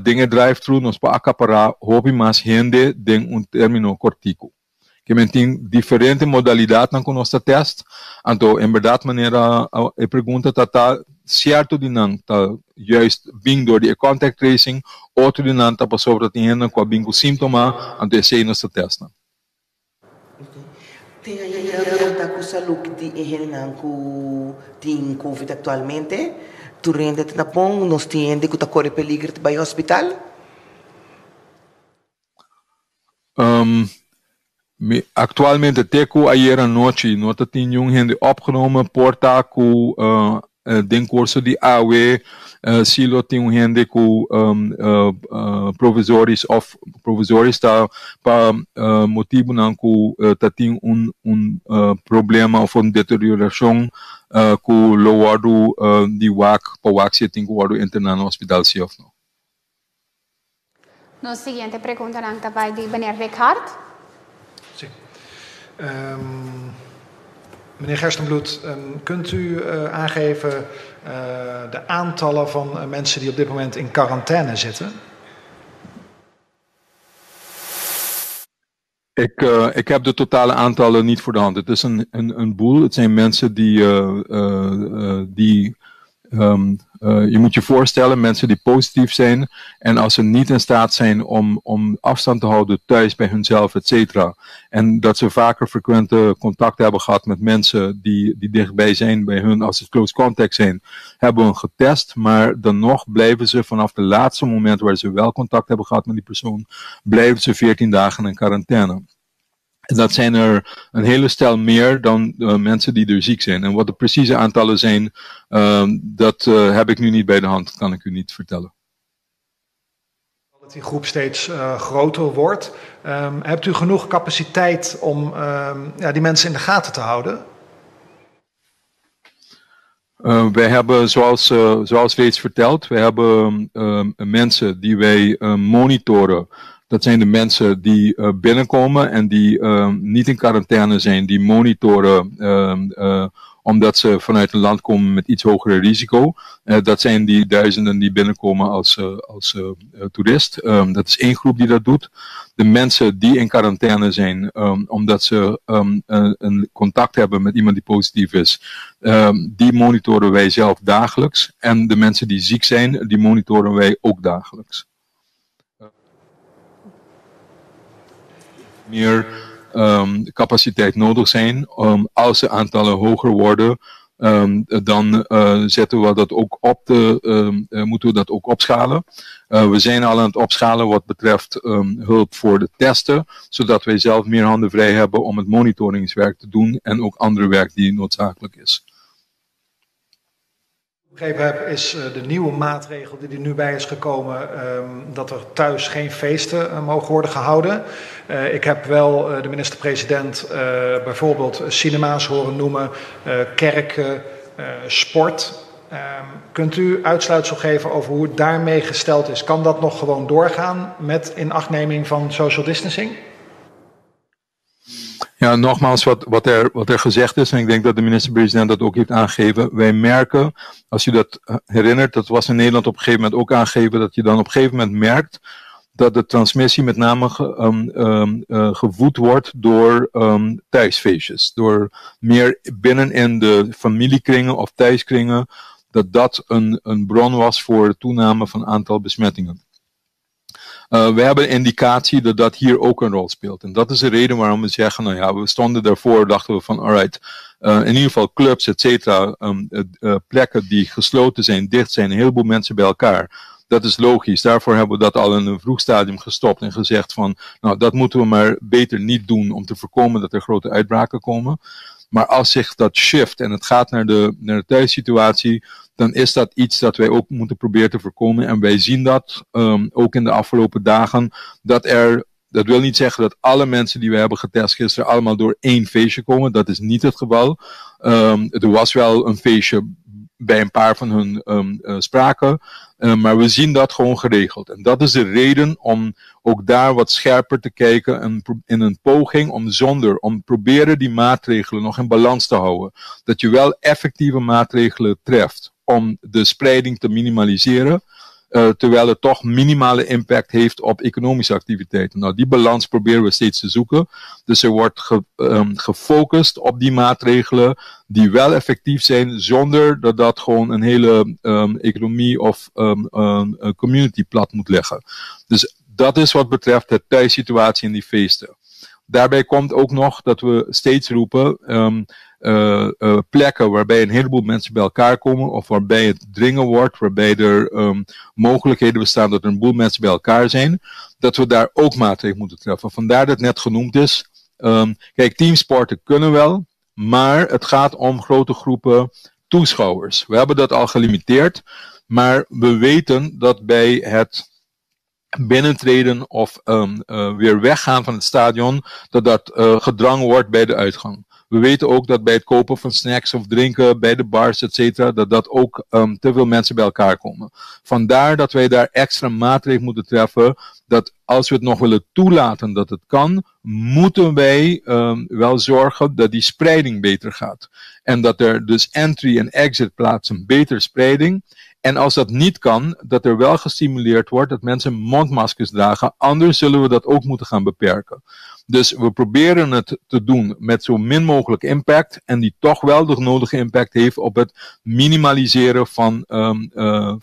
Den e drive-thru nos por akapará hopi mas hende den un término kòrtiku. Ke men tin diferente modalidatnan ku nos ta tèst, anto en bèrdat manera e pregunta ta ta sierto di nan ta juist bin dor di e contact tracing, otro di nan ta pasobra tin hendenan ku a bin ku síntoma, anto esei nos ta tèst nan. Tin ainda pregunta ku salú di e hendenan ku tin covid aktualmente? Tur hende ta na bon? Nos tin hende ku ta kore peligro di bai hospital? Mi aktualmente te ku ayer anochi no ta tin niun hende opgenomen, por ta ku den kurso di awe si lo tin un hende ku provisorisch of provisorisch ta pa motibunan ku ta tin un un problema of un deteriorashon ku lo wòrdu di wak pa wak si e tin ku wòrdu interná na hospital si of no. Nos siguiente preguntanan ta bai di meneer Rick Hart. Sí. Meneer Gerstenbluth, kunt u aangeven de aantallen van mensen die op dit moment in quarantaine zitten? Ik, ik heb de totale aantallen niet voor de hand. Het is een, een, een boel. Het zijn mensen die, die um, je moet je voorstellen, mensen die positief zijn en als ze niet in staat zijn om, om afstand te houden thuis bij hunzelf, et cetera. En dat ze vaker frequente contact hebben gehad met mensen die, die dichtbij zijn bij hun, als het close contact zijn, hebben we getest. Maar dan nog blijven ze vanaf het laatste moment waar ze wel contact hebben gehad met die persoon, blijven ze 14 dagen in quarantaine. En dat zijn er een hele stel meer dan mensen die er ziek zijn. En wat de precieze aantallen zijn, uh, dat uh, heb ik nu niet bij de hand, kan ik u niet vertellen. Dat die groep steeds uh, groter wordt. Um, hebt u genoeg capaciteit om um, ja, die mensen in de gaten te houden? Uh, wij hebben, zoals, uh, zoals reeds verteld, wij hebben uh, mensen die wij monitoren. Dat zijn de mensen die binnenkomen en die niet in quarantaine zijn, die monitoren omdat ze vanuit een land komen met iets hogere risico. Dat zijn die duizenden die binnenkomen als toerist. Dat is één groep die dat doet. De mensen die in quarantaine zijn, omdat ze een contact hebben met iemand die positief is, die monitoren wij zelf dagelijks. En de mensen die ziek zijn, die monitoren wij ook dagelijks. Meer capaciteit nodig zijn. Als de aantallen hoger worden, dan zetten we dat ook op de, moeten we dat ook opschalen. We zijn al aan het opschalen wat betreft hulp voor de testen, zodat wij zelf meer handen vrij hebben om het monitoringswerk te doen en ook andere werk die noodzakelijk is. Begrepen heb, is de nieuwe maatregel die er nu bij is gekomen, dat er thuis geen feesten mogen worden gehouden. Ik heb wel de minister-president bijvoorbeeld cinema's horen noemen, kerken, sport. Kunt u uitsluitsel geven over hoe het daarmee gesteld is? Kan dat nog gewoon doorgaan met inachtneming van social distancing? Ja, nogmaals wat er gezegd is, en ik denk dat de minister-president dat ook heeft aangegeven. Wij merken, als u dat herinnert, dat was in Nederland op een gegeven moment ook aangegeven, dat je dan op een gegeven moment merkt dat de transmissie met name gevoed wordt door thuisfeestjes. Door meer binnen in de familiekringen of thuiskringen, dat dat een bron was voor de toename van aantal besmettingen. We hebben indicatie dat dat hier ook een rol speelt. En dat is de reden waarom we zeggen, nou ja, we stonden daarvoor, dachten we van, alright, in ieder geval clubs, et cetera, plekken die gesloten zijn, dicht zijn, een heleboel mensen bij elkaar. Dat is logisch. Daarvoor hebben we dat al in een vroeg stadium gestopt en gezegd van, nou, dat moeten we maar beter niet doen om te voorkomen dat er grote uitbraken komen. Maar als zich dat shift en het gaat naar de thuissituatie, dan is dat iets dat wij ook moeten proberen te voorkomen. En wij zien dat ook in de afgelopen dagen, dat er, dat wil niet zeggen dat alle mensen die we hebben getest gisteren allemaal door één feestje komen. Dat is niet het geval. Er was wel een feestje bij een paar van hun sprake. Maar we zien dat gewoon geregeld. En dat is de reden om ook daar wat scherper te kijken en in een poging om proberen die maatregelen nog in balans te houden. Dat je wel effectieve maatregelen treft om de spreiding te minimaliseren, terwijl het toch minimale impact heeft op economische activiteiten. Nou, die balans proberen we steeds te zoeken. Dus er wordt gefocust op die maatregelen die wel effectief zijn, zonder dat dat gewoon een hele economie of community plat moet leggen. Dus dat is wat betreft de thuissituatie en die feesten. Daarbij komt ook nog dat we steeds roepen, plekken waarbij een heleboel mensen bij elkaar komen of waarbij het dringen wordt, waarbij er mogelijkheden bestaan dat er een boel mensen bij elkaar zijn, dat we daar ook maatregelen moeten treffen. Vandaar dat het net genoemd is. Kijk, teamsporten kunnen wel, maar het gaat om grote groepen toeschouwers. We hebben dat al gelimiteerd, maar we weten dat bij het binnentreden of weer weggaan van het stadion, dat dat gedrang wordt bij de uitgang. We weten ook dat bij het kopen van snacks of drinken bij de bars, et cetera, dat dat ook te veel mensen bij elkaar komen. Vandaar dat wij daar extra maatregelen moeten treffen, dat als we het nog willen toelaten dat het kan, moeten wij wel zorgen dat die spreiding beter gaat. En dat er dus entry en exit plaatsen, beter spreiding. En als dat niet kan, dat er wel gestimuleerd wordt dat mensen mondmaskers dragen. Anders zullen we dat ook moeten gaan beperken. Dus we proberen het te doen met zo min mogelijk impact. En die toch wel de nodige impact heeft op het minimaliseren van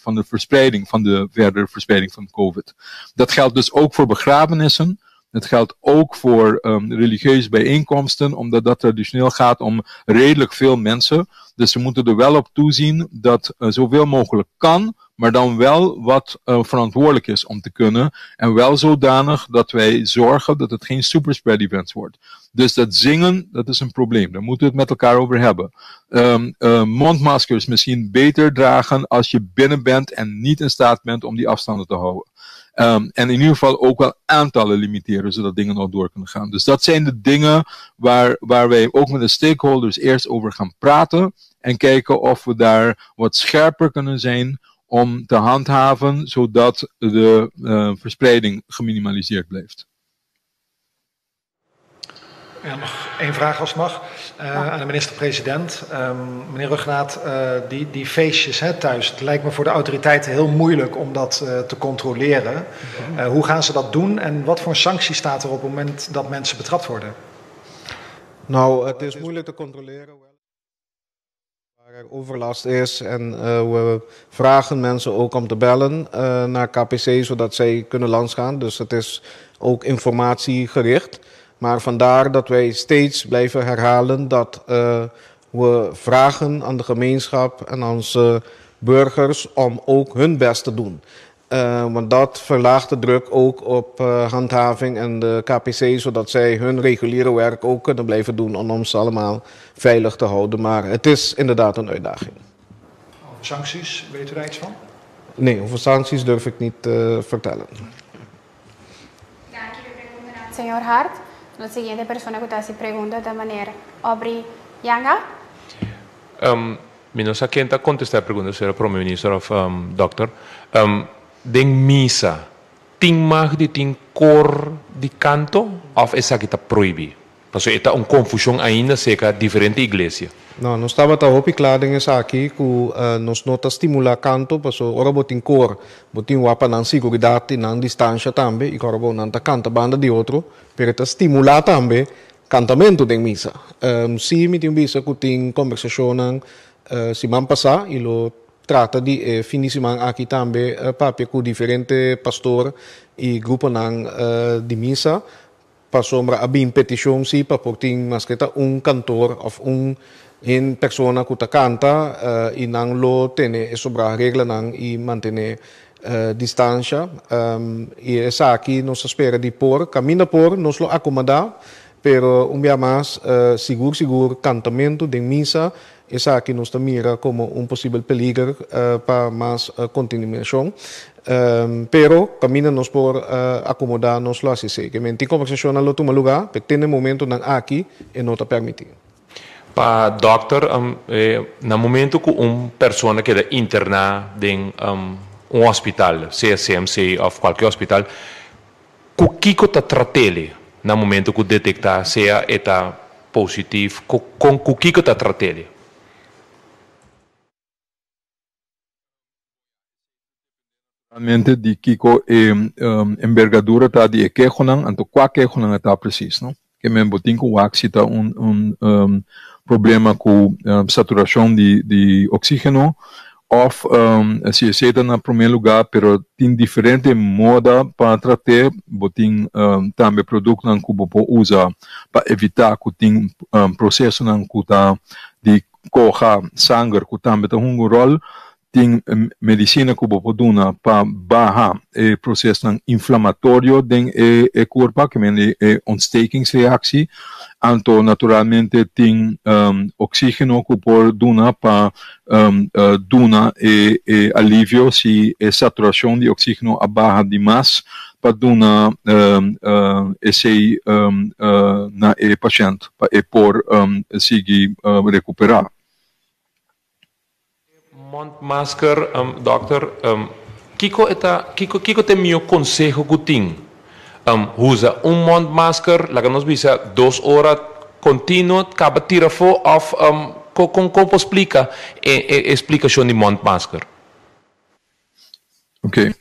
de verspreiding, van de verdere verspreiding van COVID. Dat geldt dus ook voor begrafenissen. Het geldt ook voor religieuze bijeenkomsten, omdat dat traditioneel gaat om redelijk veel mensen. Dus we moeten er wel op toezien dat zoveel mogelijk kan, maar dan wel wat verantwoordelijk is om te kunnen. En wel zodanig dat wij zorgen dat het geen superspread events wordt. Dus dat zingen, dat is een probleem. Daar moeten we het met elkaar over hebben. Mondmaskers misschien beter dragen als je binnen bent en niet in staat bent om die afstanden te houden. En in ieder geval ook wel aantallen limiteren, zodat dingen nog door kunnen gaan. Dus dat zijn de dingen waar wij ook met de stakeholders eerst over gaan praten. En kijken of we daar wat scherper kunnen zijn om te handhaven, zodat de verspreiding geminimaliseerd blijft. Ja, nog één vraag als het mag aan de minister-president. Meneer Rhuggenaath, die feestjes, hè, thuis, het lijkt me voor de autoriteiten heel moeilijk om dat te controleren. Hoe gaan ze dat doen en wat voor sanctie staat er op het moment dat mensen betrapt worden? Nou, het is moeilijk te controleren waar er overlast is. En we vragen mensen ook om te bellen naar KPC, zodat zij kunnen langsgaan. Dus het is ook informatiegericht. Maar vandaar dat wij steeds blijven herhalen dat we vragen aan de gemeenschap en aan onze burgers om ook hun best te doen. Want dat verlaagt de druk ook op handhaving en de KPC, zodat zij hun reguliere werk ook kunnen blijven doen om ons allemaal veilig te houden. Maar het is inderdaad een uitdaging. Over sancties, weet u daar iets van? Nee, over sancties durf ik niet te vertellen. Dank u, señor Hart. E siguiente persona ku ta hasi pregunta ta meneer Aubrey Yanga. Mi no sa ken ta kontestá e pregunta, señora Prome Minister òf dòkter. Den misa, tin mag di tin kor di kanto òf esaki ta prohibí? Pasobra e ta un konfushon ainda serka diferente iglesia. No, nos tabata hopi kla den esaki ku nos no ta stimulá kanto, pasobra ora bo tin kor, bo tin wak pa nan siguridat i nan distansha tambe, i ora bo nan ta kanta banda di otro, Pero e ta stimulá tambe kantamentu den misa. Sí, mi tin bisa ku tin kombersashonnan siman pasá i lo trata di e fin di siman aki tambe papia ku diferente pastor i gruponan di misa pasobra a bin petishon sí pa por tin maske ta un kantor òf un hin persona ku ta kanta i nan lo tene e sobrá reglanan i mantené distansha i esaki nos ta spera di por kaminda por nos lo akomodá pero un bia mas sigur sigur kantamentu den misa esaki nos ta mira komo un posibel peliger pa mas kontaminashon pero kaminda nos por akomodá nos lo hasi esei. Ke men tin kombersashonnan lo tuma lugá pe te na e momentunan aki e no ta permití. Pa dòkter, na momento ku un persona keda interná den un hospital, sea CMC òf kualke hospital, ku kiko ta trat'el na momento ku detektá sea e ta positif, kon ku kiko ta trat'el? Realmente di kiko e embergadura ta di e kehonan, anto kua kehonan e ta presis, no? Ke men bo tin ku wak si ta un un problema ku saturashon di di oxigeno òf si esei ta na promé lugá pero tin diferente moda pa trat'é, bo tin tambe produktonan ku bo por usa pa evitá ku tin prosesonan ku ta di koha sanger ku tambe ta hunga un ròl. Tin medisina ku bo por duna pa baha e prosesnan inflamatorio den e kurpa, ke men e ontstekingsreactie. Anto naturalmente tin oxigeno ku por duna pa duna e alivio si e saturacion di oxigeno a baha dimas pa duna esei na e pashent pa e por sigui recupera. Mondmasker, Dokter, kiko e ta, kiko, kiko ta e mihó konseho ku tin? Usa un mondmasker, laga nos bisa dos ora kontinuo, kaba tira afó òf kon kon por splika e e splikashon di mondmasker? Ok.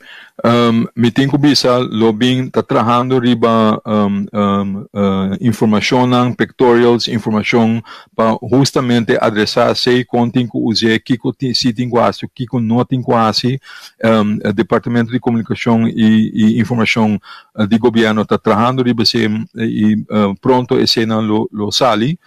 Mi tin ku bisa lo bin ta trahando riba informashonnan, pictorials, informashon pa hustamente adresá esei, kon tin ku us'é, kiko tin si tin ku hasi, kiko no tin ku hasi. Departamento di Komunikashon i Informashon di gobièrnu ta trahando riba esei i pronto eseinan lo sali.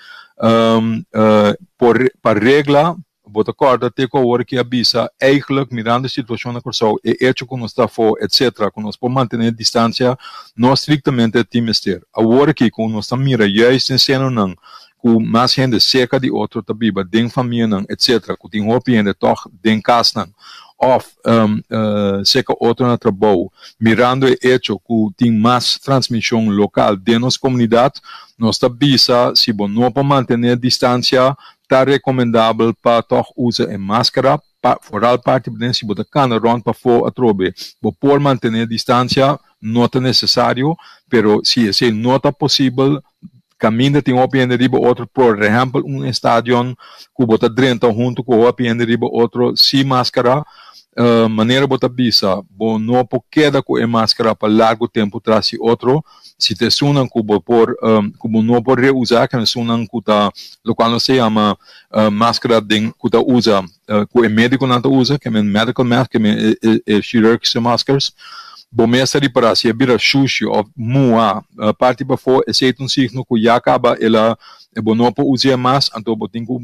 Por pa regla Bo ta kòrda te ku awor ki a bisa, Eigenlijk, mirando e situashon na Kòrsou, e echo ku nos ta afó, etcetera, ku nos por mantené distansia, no estriktamente tin mester. Awor aki ku nos ta mira juist den senonan ku mas hende serka di otro ta biba, den famianan, etcetera, ku tin hopi hende tòg den kasnan òf serka otro na trabou, mirando e echo ku tin mas transmishon lokal den nos komunidat, nos ta bisa si bo no por mantené distansia, Ta rekomendabel pa tòg usa e máskara, pa foral parti paden si bo ta kana rònt pafó atrobe. Bo por mantené distansia, no ta nesesario, pero si esei no ta posibel, Kaminda tin hopi hende riba otro, por ehèmpel un estadion ku bo ta drenta huntu ku hopi hende riba otro sin maskara, manera bo ta bisa bo no por keda ku e maskara pa largu tempu tras di otro. Si ta esunnan ku bo por ku bo no por reusa, ke esunnan ku ta lokual nos ta yama maskara den ku ta usa ku e medikonan ta usa, ke men medical mask, ke men e chirurgische maskers, bo mes ta ripará si e bira shushi òf muha parti pafó, esei ta un signo ku ya kaba el a bo no por us'é mas, anto bo tin ku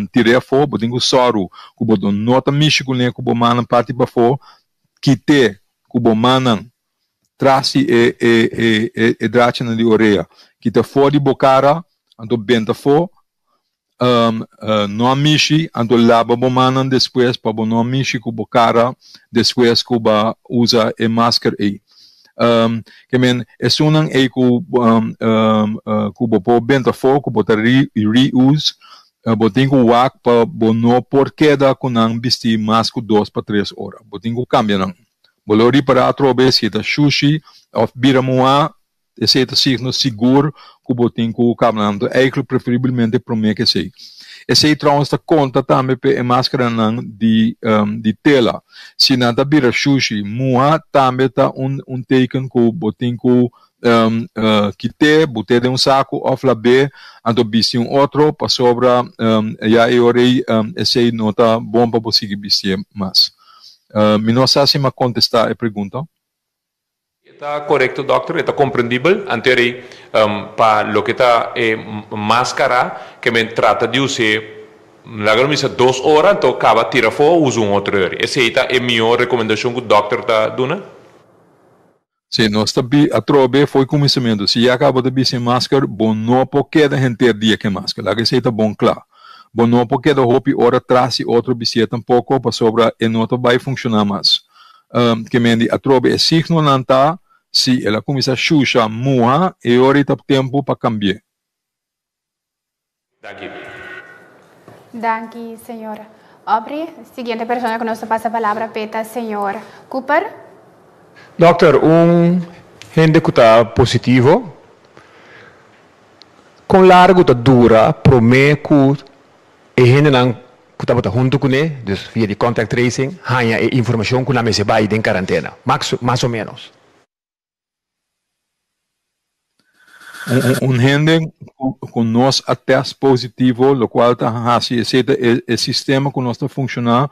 tir'é afó, bo tin ku sòru ku bo no ta mishi kuné ku bo mannan parti pafó, kit'é ku bo mannan tras di e e e e drachinan di orea, kita for di bo kara, anto benta afó, no a mishi, anto laba bo mannan despues pa bo no a mishi ku bo kara despues ku bo a usa e masker ei. Ke men esunnan ei ku ku bo por benta afó, ku bo ta reuse, bo tin ku wak pa bo no por keda ku nan bisti mas ku dos pa tres ora. Bo tin ku kambia nan. Bo lo ripará atrobe si e ta shushi òf bira muhá, esei ta signo sigur ku bo tin ku kaba nan. Anto eigentlik preferiblemente promé ku esei. Esei trouwens ta konta tambe pa e maskaranan di di tela. Si nan ta bira shushi, muhá tambe ta un un teken ku bo tin ku kit'é, bot'é den un saku òf lab'é, anto bisti un otro pasobra ya e ora ei esei no ta bon pa bo sigui bistié mas. Mi no sa si mi a kontestá e pregunta. E ta korekto dòkter, e ta komprendibel. Anterior pa loke ta e maskara ke men trata di us'é laga no bisa dos ora anto kaba tira afó usa un otro ora. Esei ta e mihó rekomendashon ku dòkter ta duna? Si, nos ta bi atrobe fo'i kuminsamentu. Si ya kaba bo ta bisti masker, bo no por keda henter dia ku e masker. Laga esei ta bon kla. Bo no por keda hopi ora tras di otro bistié tampoko pasobra e no ta bai funshoná mas. Ke men di atrobe e signonan ta si el a kuminsá shusha, muha, e ora ei ta tempu pa kambi'é. Danki. Danki, señor Aubrey. Siguiente persona ku nos ta pasa palabra p'e ta señor Cooper. Dokter, un hende ku ta positivo, kon largu ta dura promé ku e hendenan ku tabata huntu kuné, dus via di contact tracing, haña e informashon ku nan mester bai den karantena? Mas o ménos. Un hende ku nos a tèst positivo, lokual ta hasi esei ta e sistema ku nos ta funshoná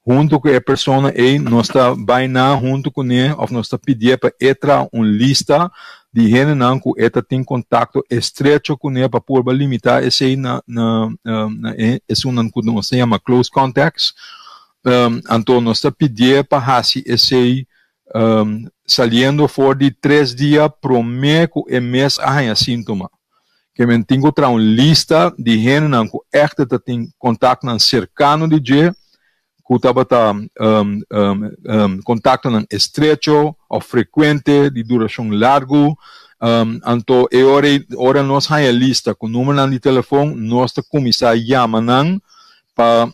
huntu ku e persona ei, nos ta bai na huntu kuné òf nos ta pidié pa e traha un lista di hendenan ku e ta tin kontakto estrecho kuné pa purba limitá esei na na esunnan ku nos ta yama close contacts. Anto nos ta pidié pa hasi esei saliendo for di tres dia promé ku e mes a haña síntoma. Ke men tin ku traha un lista di hendenan ku ègt ta tin kontaktnan serkano di dje, ku tabata kontaktonan estrecho òf frekuente di durashon largu. Anto e ora ei, ora nos haña lista ku numernan di telefon, nos ta kuminsá yama nan pa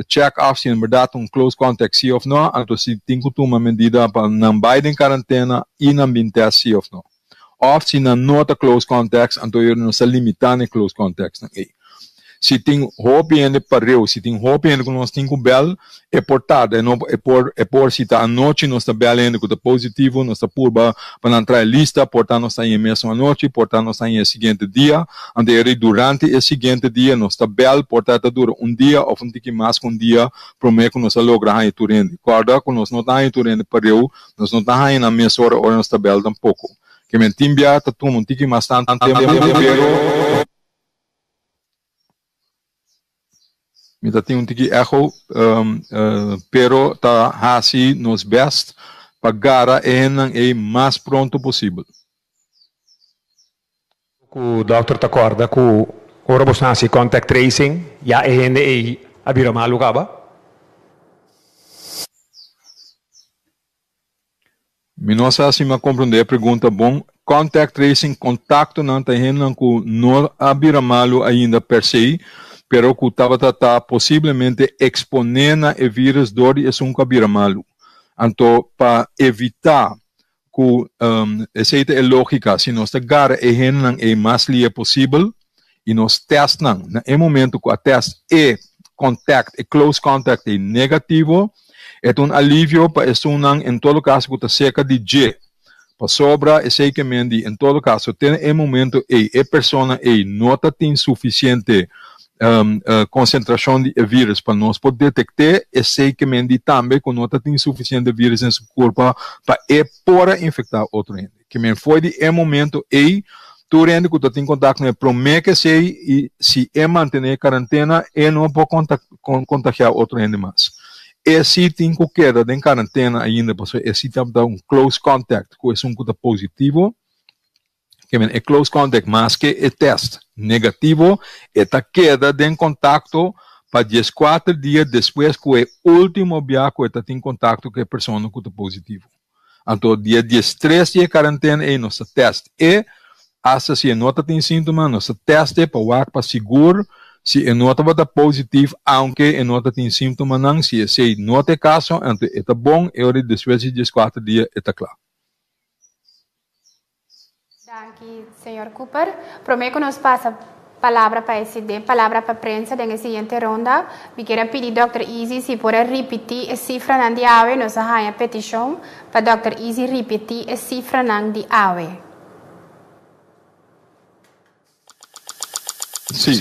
check af si en berdad ta un close contact si of no, anto si tin cu tuma medida pa nan bay den cuarentena y nan bin test si of no. Of si nan no ta close contacts, anto yo nos ta limita na e close contacts nan ey. Si tin hopi hende pareu, si tin hopi hende cu nos tin cu bel, e por tarda, e no e por e por si ta anochi nos ta bel hende cu ta positivo, nos ta purba pa nan trae lista, por ta nos ta haña e mesun anochi, por ta nos ta haña e siguiente dia, anto e durante e siguiente dia nos ta bel, por ta ta dura un dia of un tiki mas ku un dia promé ku nos a logra haña tur hende. Kòrda ku nos no ta haña tur hende pareu, nos no ta haña nan mes ora ora nos ta bel tampoko. Ke men tin bia ta tuma un tiki mas tantu tempu pero. Mi ta tin un tiki echo, pero ta hasi nos best pa gara e hendenan ei mas pronto posibel. Ku dòkter ta kòrda ku ora bo hasi contact tracing ya e hende ei a bira malu kaba? Mi no sa si mi a komprondé e pregunta bon. Contact tracing, kontaktonan ta hendenan ku no a bira malu ainda per se, pero ku tabata ta posiblemente eksponé na e vírus dor di esun ku a bira malu. Anto pa evitá. ku esei ta e lógika, si nos ta gara e hendenan ei mas lia posibel i nos tèst nan na e momento ku a tèst e contact, e close contact ei negativo, e ta un alivio pa esunnan en todo kaso ku ta serka di dje. Pasobra esei ke men di en todo kaso te na e momento ei e persona ei no ta tin sufisiente konsentrashon di e vírus pa nos por detekt'é, esei ke men di tambe ku no ta tin sufisiente vírus den su kurpa pa e por a infektá otro hende. Ke men fo'i di e momento ei tur hende ku ta tin kontakto ku e promé ke esei i si e mantené e karantena e no por kontagiá otro hende mas. E si tin ku keda den karantena ainda pasobra e si tabata un close contact ku esun ku ta positivo. Ke men e close contact maske e test negativo e ta keda den kontakto pa dieskuater dia despues ku e ultimo bia ku e ta tin kontakto ku e persona ku ta positivo. Anto dia diestres di e karantena ei nos ta test e, asta si e no ta tin síntoma nos ta test e pa wak pa sigur si e no tabata positif aunke e no ta tin síntomanan, si esei no ta e kaso anto e ta bon e ora despues di dieskuater dia e ta kla. Danki, señor Cooper. Prome ku nos pasa palabra pa e den palabra pa prensa den e siguiente ronda, mi kier a pidi dòkter Izzy si por a ripití e sifranan di awe. Nos a haña petishon pa dòkter Izzy ripití e sifranan di awe. Sí.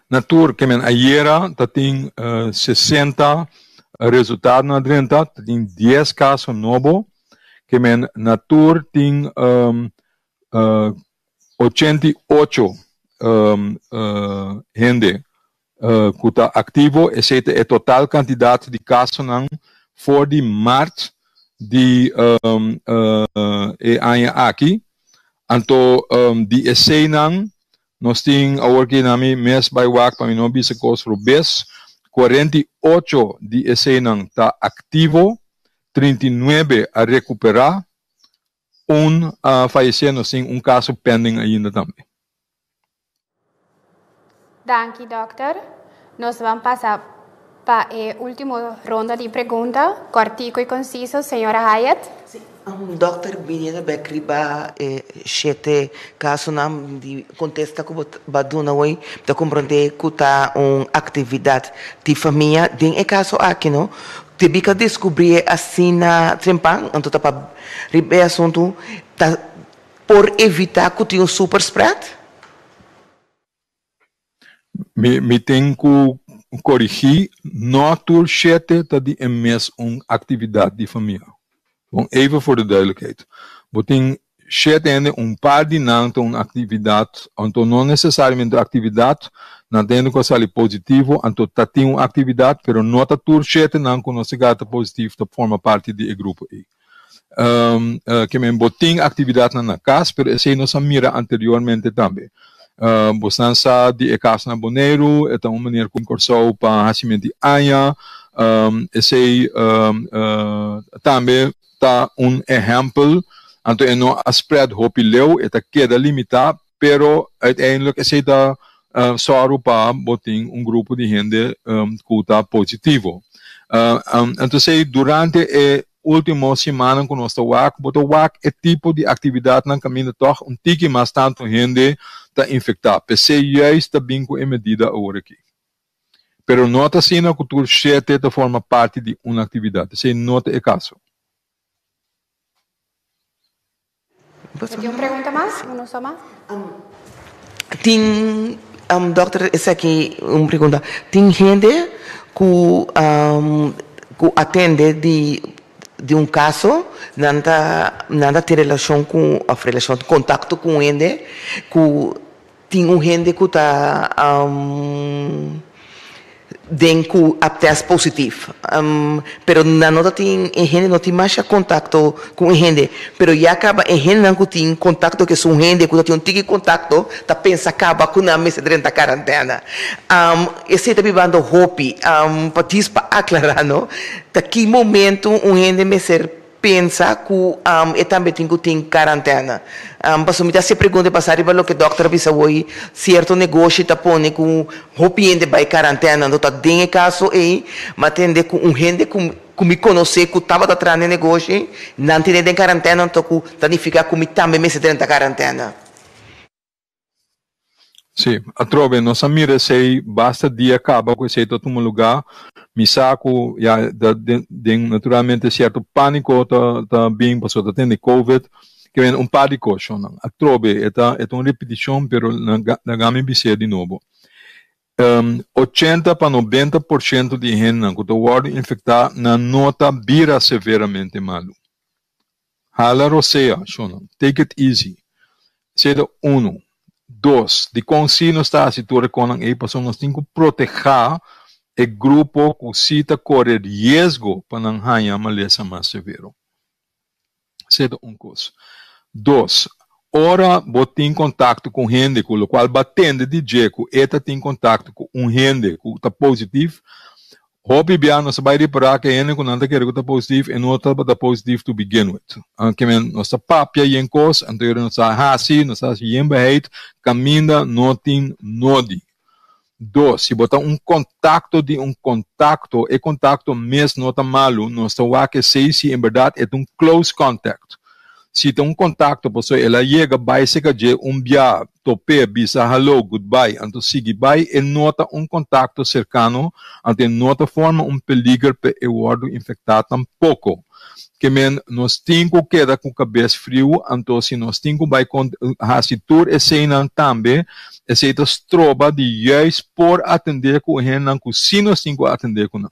Na tur ke men ayera ta tin 60 resultado na drenta, ta tin 10 kaso nobo, ke men na tur tin 88 hende ku ta aktivo, esei ta e total kantidat di kasonan for di mart di e aña aki. Anto di eseinan nos tin awor ki na mi mes bai wak pa mi no bisa kos robes, 48 di eseinan ta aktivo, 39 a rekuperá, un a fayesé, nos tin un kaso pending ainda tambe. Danki dòkter. Nos ban pasa pa e último ronda di pregunta, kòrtiku i konsiso. Señora Hyatt. Sí, dòkter biniendo bèk riba e shete kasonan di kontesta ku bo a duna hoy, mi ta komprondé ku ta un aktividat di famia. Den e kaso aki no, debí ku a deskubrí e asina trempan, anto ta pa riba e asuntu ta por evitá ku tin un super spread? Mi mi tin ku korigí, no tur shete ta di e mes un aktividat di famia. Bon, even voor de duidelijkheid. Bo tin shete hende, un par di nan ta un aktividat, anto no nesesariamente aktividat, nan ta hende ku a sali positivo, anto ta tin un aktividat, pero no ta tur shete nan ku nos a gata positivo ta forma parti di e grupo ei. Um, uh, ke men bo tin aktividatnan na kas, pero esei nos a mira anteriormente tambe. Uh, bosnan sa di e kas na Boneiru, e ta un manier ku Kòrsou pa hasimentu di aña. Um, esei um, uh, tambe ta un ehèmpel. Anto e no a spread hopi leu, e ta keda limitá, pero uiteindelijk esei ta uh, sòru pa bo tin un grupo di hende um, ku ta positivo. Uh, um, entonces durante e último simannan ku nos ta wak, bo ta wak e tipo di aktividatnan kaminda tòg un tiki mas tantu hende ta infektá. P'esei juist ta bin ku e medida awor aki. Pero no ta asina ku tur shete ta forma parti di un aktividat. Esei no ta e kaso. Bo tin un pregunta mas? Uno so mas? Tin, dokter, esaki un pregunta. Tin hende ku ku atende di di un kaso, nan ta nan ta tin relashon ku òf relashon, kontakto ku un hende ku Tin un hende ku ta den ku a test positif, pero nan no ta tin e hende no tin masha kontakto ku e hende, pero ya kaba e hendenan ku tin kontakto ku esun hende ku ta tin un tiki kontakto ta pensa kaba ku nan mester drenta karantena. Esei ta bibando hopi. Pa djis pa aklará no, ta ki momento un hende mester. pensa ku e tambe tin ku tin karantèna. Pasobra mi ta hasi e pregunta basá riba loke dòkter a bisa woi, sierto negoshi ta pone ku hopi hende bai karantèna, anto ta den e kaso ei mi a tende ku un hende ku ku mi konosé ku tabata traha den negoshi, nan tene den karantèna anto ku ta nifiká ku mi tambe mester drenta karantèna. Sí, atrobe nos a mira esei basta dia kaba ku esei ta tuma lugá. Mi sa ku ya ta den den naturalmente sierto pániko ta ta bin pasobra ta tende covid. Ke men un par di koshonnan. Atrobe e ta e ta un ripitishon pero laga mi bis'é di nobo. 80 pa 90% di hendenan ku ta wòrdu infektá nan no ta bira severamente malu. Hala rosea, shonnan. Take it easy. Esei ta unu. Dos, dikon si nos ta hasi tur e konan ei? Pasobra nos tin ku protehá e grupo ku si ta kore riesgo pa nan haña malesa mas severo. Esei ta un kos. Dos, ora bo tin kontakto ku un hende ku lokual bo a tende di dje ku e ta tin kontakto ku un hende ku ta positif, hopi bia nos ta bai ripará ku e hende ku nan ta kere ku ta positif e no tabata positif to begin with. Ke men nos ta papia yen kos, anto nos ta hasi, nos ta hasi yen beheit kaminda no tin nodi. Dos, si bo ta un kontakto di un kontakto, e kontakto mes no ta malu, nos ta wak esei si en bèrdat e ta un close contact. Si ta un kontakto pasobra el a yega bai serka dje un bia, top'é, bisa hallo, goodbye, anto sigui bai, e no ta un kontakto serkano, anto e no ta forma un peliger pa e wòrdu infektá tampoko. Ke men nos tin ku keda ku kabes friu, anto si nos tin ku bai hasi tur eseinan tambe, esei ta stroba di juist por atendé ku e hendenan ku sí nos tin ku atendé ku nan.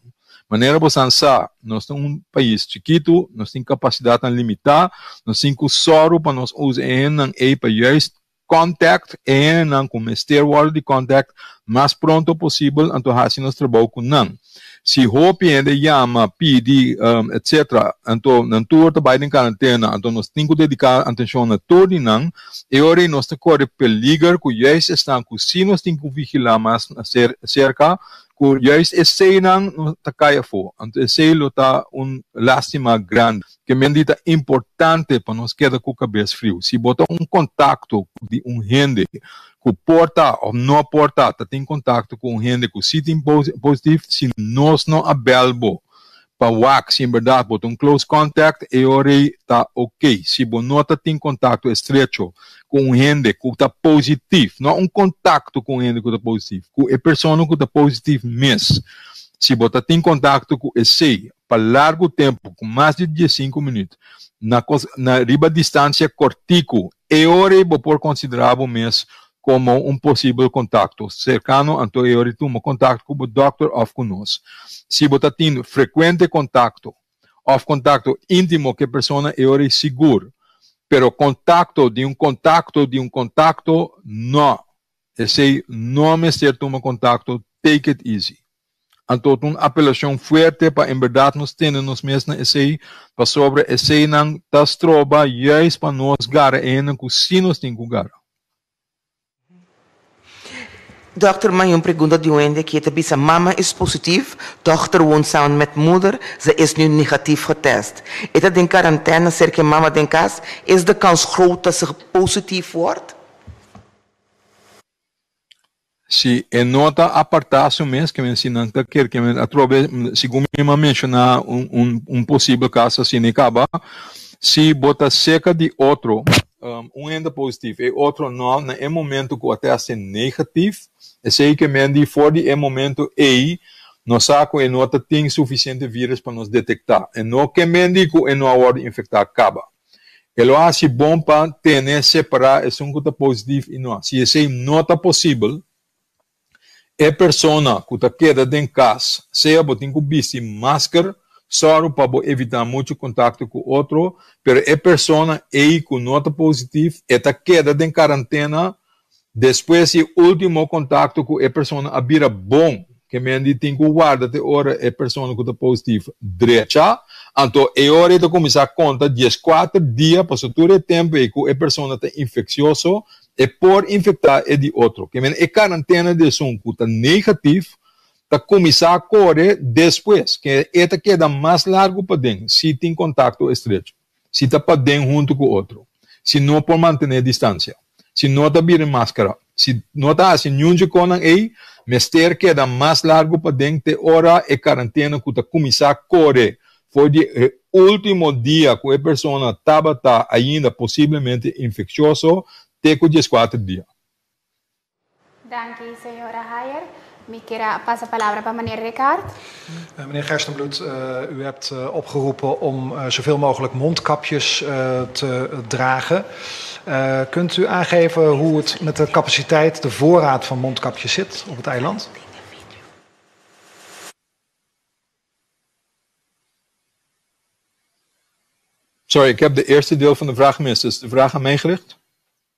Manera bosan sa, nos ta un pais chikitu, nos tin kapasidatnan limitá, nos tin ku sòru pa nos usa e hendenan ei pa juist contact e hendenan ku mester wòrdu di contact mas pronto posibel anto hasi nos trabou ku nan. Si hopi hende yama, pidi, etc. Anto nan tur ta bai den karantena anto nos tin ku dediká atenshon na tur di nan, e ora ei nos ta kore peliger ku juist esnan ku si nos tin ku vigilá mas serka ku juist eseinan no ta kai afó. Anto esei lo ta un lástima grandi. Ke men di ta importante pa nos keda ku kabes friu. Si bo ta un kontakto di un hende ku por ta òf no por ta ta tin kontakto ku un hende ku si tin positif, si nos no a bèl bo pa wak si en bèrdat bo ta un close contact, e ora ei ta oke. Si bo no ta tin kontakto estrecho ku un hende ku ta positif, no un kontakto ku un hende ku ta positif, ku e persona ku ta positif mes, si bo ta tin kontakto ku esei, pa largu tempu, ku mas di diesinku minüt, na kos na riba distansia kòrtiku, e ora ei bo por konsiderá bo mes komo un posibel kontakto serkano, anto e ora ei tuma kontakto ku bo dòkter òf ku nos. Si bo ta tin frekuente kontakto òf kontakto íntimo ku e persona, e ora ei sigur. Pero kontakto di un kontakto di un kontakto, nò. Esei no mester tuma kontakto, take it easy. Anto ta un apelashon fuerte pa en bèrdat nos tene nos mes na esei, pasobra eseinan ta stroba juist pa nos gara e hendenan ku sí nos tin ku gara. Dòkter, Mai un pregunta di un hende ki e ta bisa, Mama is positief, dochter woont samen met moeder, ze is nu negatief getest. E ta den karantène serka e mama den kas, is de kans groot dat ze positief wordt? Si e no ta apartá su mes, ke men si nan ta ker ke men atrobe, segun mi a menshoná un un un posibel kaso asina e kaba, si bo ta seka di otro, un hende positif e otro no, na e momento ku a tèst e negatif, esei ke men di for di e momento ei nos sa ku e no ta tin sufisiente vírus pa nos detektá. E no ke men di ku e no a wòrdu infektá kaba. E lo hasi bon pa tene separá esun ku ta positif i no. Si esei no ta posibel, e persona ku ta keda den kas, sea bo tin ku bisti masker, sòru pa bo evitá muchu kontakto ku otro, pero e persona ei ku no ta positif, e ta keda den karantena Despues di e ultimo kontakto ku e persona a bira bon, ke men di tin ku warda te ora e persona ku ta positif drecha, anto e ora ei ta kuminsá konta dieskuater dia pasobra tur e tempu ei ku e persona ta infeksioso e por infektá e di otro. Ke men e karantena di esun ku ta negatif. ta kuminsá kore despues, ke e ta keda mas largu paden si tin kontakto estrecho, si ta paden huntu ku otro, si no por mantené distansia, si no ta bira maskara, si no ta hasi niun dje konan ei, mester keda mas largu paden te ora e karantena ku ta kuminsá kore for di e último dia ku e persona tabata ainda posiblemente infekshioso te ku dieskuater dia. Danki, señora Hayer. Mi kier a pasa palabra pa meneer Ricard. Meneer Gerstenbluth, u hebt opgeroepen om zoveel mogelijk mondkapjes te dragen. Kunt u aangeven hoe het met de capaciteit, de voorraad van mondkapjes zit op het eiland? Sorry, ik heb de eerste deel van de vraag gemist. Is de vraag aan mij gericht?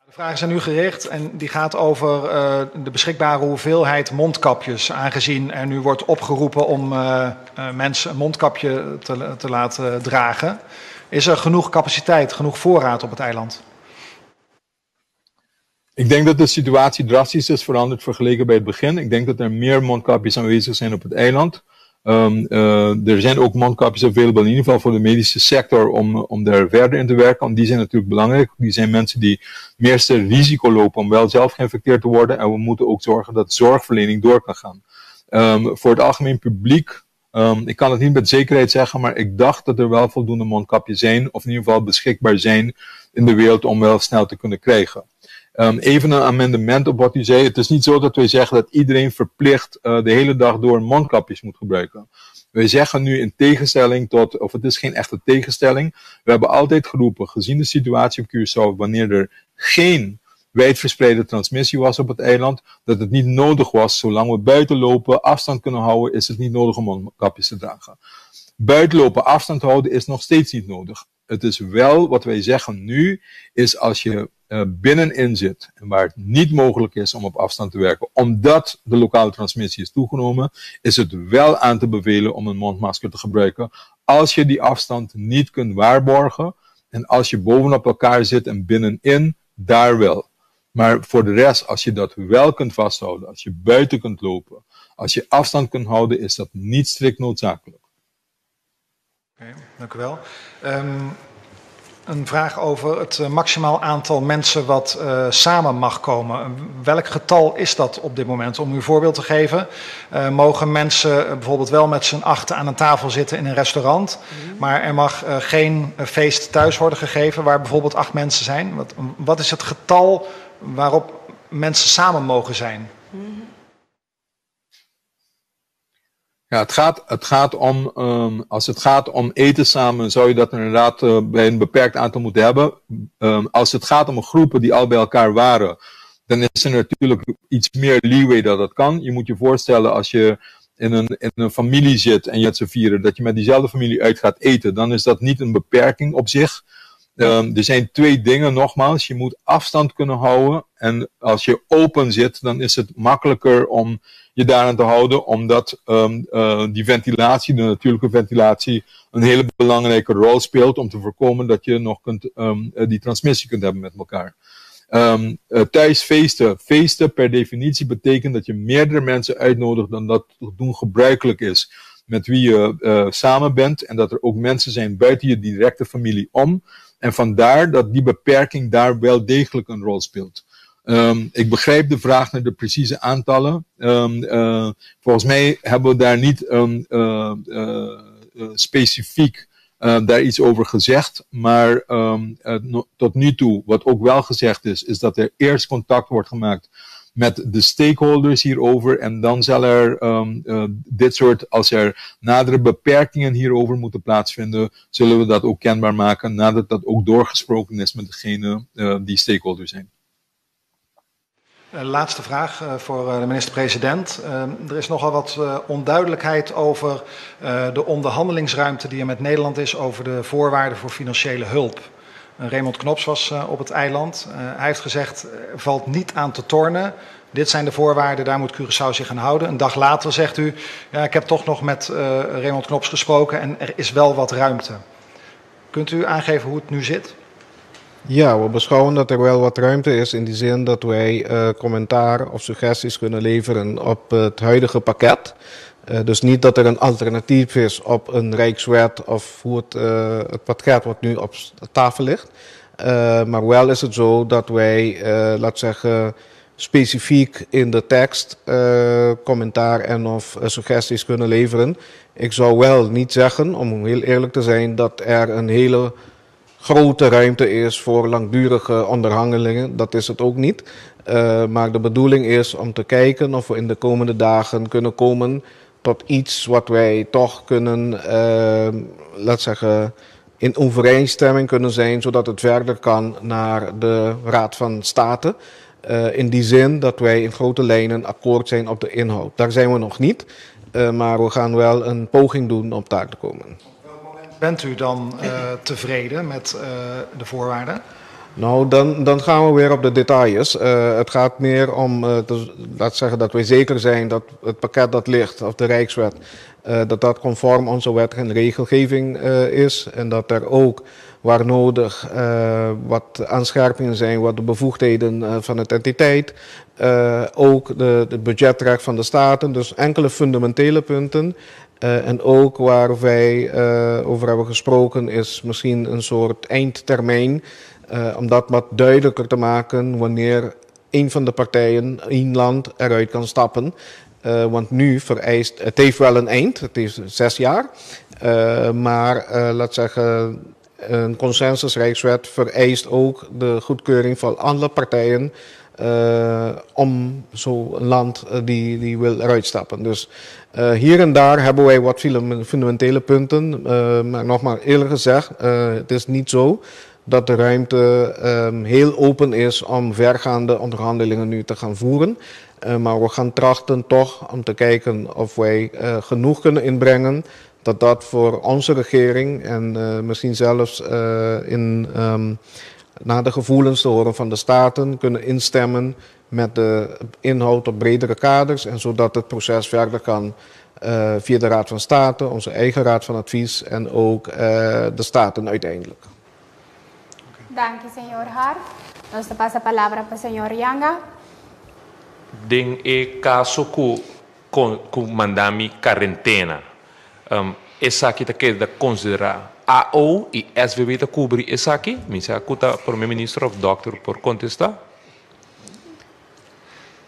De vraag is aan u gericht en die gaat over de beschikbare hoeveelheid mondkapjes. Aangezien er nu wordt opgeroepen om mensen een mondkapje te laten dragen. Is er genoeg capaciteit, genoeg voorraad op het eiland? Ik denk dat de situatie drastisch is veranderd vergeleken bij het begin. Ik denk dat er meer mondkapjes aanwezig zijn op het eiland. Er zijn ook mondkapjes available, in ieder geval voor de medische sector, om daar verder in te werken. Want die zijn natuurlijk belangrijk. Die zijn mensen die meeste risico lopen om wel zelf geïnfecteerd te worden. En we moeten ook zorgen dat zorgverlening door kan gaan. Voor het algemeen publiek, ik kan het niet met zekerheid zeggen, maar ik dacht dat er wel voldoende mondkapjes zijn, of in ieder geval beschikbaar zijn in de wereld om wel snel te kunnen krijgen. Even een amendement op wat u zei. Het is niet zo dat wij zeggen dat iedereen verplicht de hele dag door mondkapjes moet gebruiken. Wij zeggen nu in tegenstelling tot, of het is geen echte tegenstelling, we hebben altijd geroepen, gezien de situatie op Curaçao, wanneer er geen wijdverspreide transmissie was op het eiland, dat het niet nodig was, zolang we buiten lopen, afstand kunnen houden, is het niet nodig om mondkapjes te dragen. Buiten lopen, afstand houden is nog steeds niet nodig. Het is wel, wat wij zeggen nu, is als je binnenin zit en waar het niet mogelijk is om op afstand te werken, omdat de lokale transmissie is toegenomen, is het wel aan te bevelen om een mondmasker te gebruiken. Als je die afstand niet kunt waarborgen en als je bovenop elkaar zit en binnenin, daar wel. Maar voor de rest, als je dat wel kunt vasthouden, als je buiten kunt lopen, als je afstand kunt houden, is dat niet strikt noodzakelijk. Oké, dank u wel. Een vraag over het maximaal aantal mensen wat samen mag komen. Welk getal is dat op dit moment? Om u een voorbeeld te geven, mogen mensen bijvoorbeeld wel met z'n achten aan een tafel zitten in een restaurant, maar er mag geen feest thuis worden gegeven waar bijvoorbeeld 8 mensen zijn. Wat is het getal waarop mensen samen mogen zijn? Ja, het gaat om, als het gaat om eten samen, zou je dat inderdaad bij een beperkt aantal moeten hebben. Als het gaat om groepen die al bij elkaar waren, dan is er natuurlijk iets meer leeway dat dat kan. Je moet je voorstellen, als je in een familie zit en je met z'n vieren, dat je met diezelfde familie uit gaat eten, dan is dat niet een beperking op zich. Er zijn 2 dingen nogmaals. Je moet afstand kunnen houden. En als je open zit, dan is het makkelijker om je daaraan te houden, omdat die ventilatie, de natuurlijke ventilatie, een hele belangrijke rol speelt om te voorkomen dat je nog die transmissie kunt hebben met elkaar. Thuis feesten. Feesten per definitie betekent dat je meerdere mensen uitnodigt dan dat doen gebruikelijk is met wie je samen bent en dat er ook mensen zijn buiten je directe familie om. En vandaar dat die beperking daar wel degelijk een rol speelt. Ik begrijp de vraag naar de precieze aantallen. Volgens mij hebben we daar niet specifiek daar iets over gezegd. Maar tot nu toe, wat ook wel gezegd is, is dat er eerst contact wordt gemaakt met de stakeholders hierover. En dan zal er dit soort, als er nadere beperkingen hierover moeten plaatsvinden, zullen we dat ook kenbaar maken nadat dat ook doorgesproken is met degene die stakeholders zijn. Laatste vraag voor de minister-president. Er is nogal wat onduidelijkheid over de onderhandelingsruimte die er met Nederland is over de voorwaarden voor financiële hulp. Raymond Knops was op het eiland. Hij heeft gezegd, er valt niet aan te tornen. Dit zijn de voorwaarden, daar moet Curaçao zich aan houden. Een dag later zegt u, ja, ik heb toch nog met Raymond Knops gesproken en er is wel wat ruimte. Kunt u aangeven hoe het nu zit? Ja, we beschouwen dat er wel wat ruimte is in die zin dat wij commentaar of suggesties kunnen leveren op het huidige pakket. Dus niet dat er een alternatief is op een rijkswet of hoe het pakket wat nu op tafel ligt. Maar wel is het zo dat wij, laat zeggen, specifiek in de tekst commentaar en of suggesties kunnen leveren. Ik zou wel niet zeggen, om heel eerlijk te zijn, dat er een hele grote ruimte is voor langdurige onderhandelingen. Dat is het ook niet. Maar de bedoeling is om te kijken of we in de komende dagen kunnen komen tot iets wat wij toch kunnen, laat zeggen, in overeenstemming kunnen zijn, zodat het verder kan naar de Raad van State. In die zin dat wij in grote lijnen akkoord zijn op de inhoud. Daar zijn we nog niet, maar we gaan wel een poging doen om daar te komen. Op welk moment bent u dan tevreden met de voorwaarden? Nou, dan gaan we weer op de details. Het gaat meer om, te, laat zeggen dat wij zeker zijn dat het pakket dat ligt, of de Rijkswet, dat dat conform onze wet en regelgeving is. En dat er ook waar nodig wat aanscherpingen zijn, wat de bevoegdheden van het entiteit, ook het budgetrecht van de staten, dus enkele fundamentele punten. En ook waar wij over hebben gesproken is misschien een soort eindtermijn, om dat wat duidelijker te maken wanneer een van de partijen, één land, eruit kan stappen. Want nu vereist, het heeft wel een eind, het is 6 jaar, maar laat zeggen, een consensusrijkswet vereist ook de goedkeuring van alle partijen om zo'n land die wil eruit stappen. Dus hier en daar hebben wij wat fundamentele punten, maar nogmaals eerlijk gezegd, het is niet zo dat de ruimte heel open is om vergaande onderhandelingen nu te gaan voeren. Maar we gaan trachten toch om te kijken of wij genoeg kunnen inbrengen dat dat voor onze regering en misschien zelfs na de gevoelens te horen van de staten kunnen instemmen met de inhoud op bredere kaders en zodat het proces verder kan via de Raad van State, onze eigen Raad van Advies en ook de staten uiteindelijk. Dank u, señor Hart. Nos ta pasa palabra pa señor Yanga. Den e kaso ku manda mi karentena, esaki ta keda konsiderá AO i SVB ta kubri esaki? Mi sa ku ta prome minister òf dòkter por kontestá.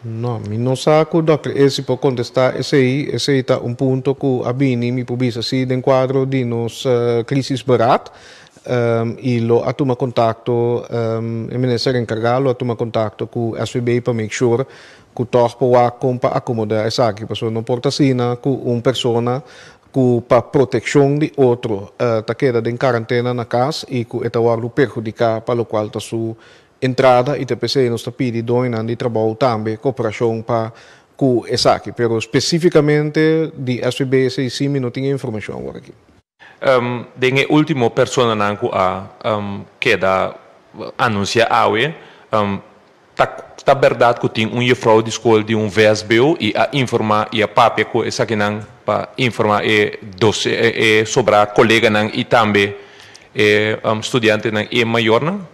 No, mi no sa ku dòkter Esi por kontestá esei. Esei ta un punto ku a bini, mi por bisa si, den kuadro di nos krisisberaad. I lo a tuma kontakto, e minister enkargá lo a tuma kontakto ku SVB pa make sure ku tòg por wak kon pa akomodá esaki. Pasobra no por ta asina ku un persona ku pa protekshon di otro ta keda den karantena na kas i ku e ta wòrdu perhudiká pa lokual ta su entrada i ta p'esei nos ta pidi doñonan di trabou tambe koperashon pa ku esaki. Pero spesífikamente di SVB esei sí mi no tin e informashon awor aki. Den e último personanan ku a keda anunsiá awe, ta ta bèrdat ku tin un jefrou di skol di un vsbo i a informá i a papia ku esakinan pa informá e dose e sobrá koleganan i tambe e studiantenan i e mayornan?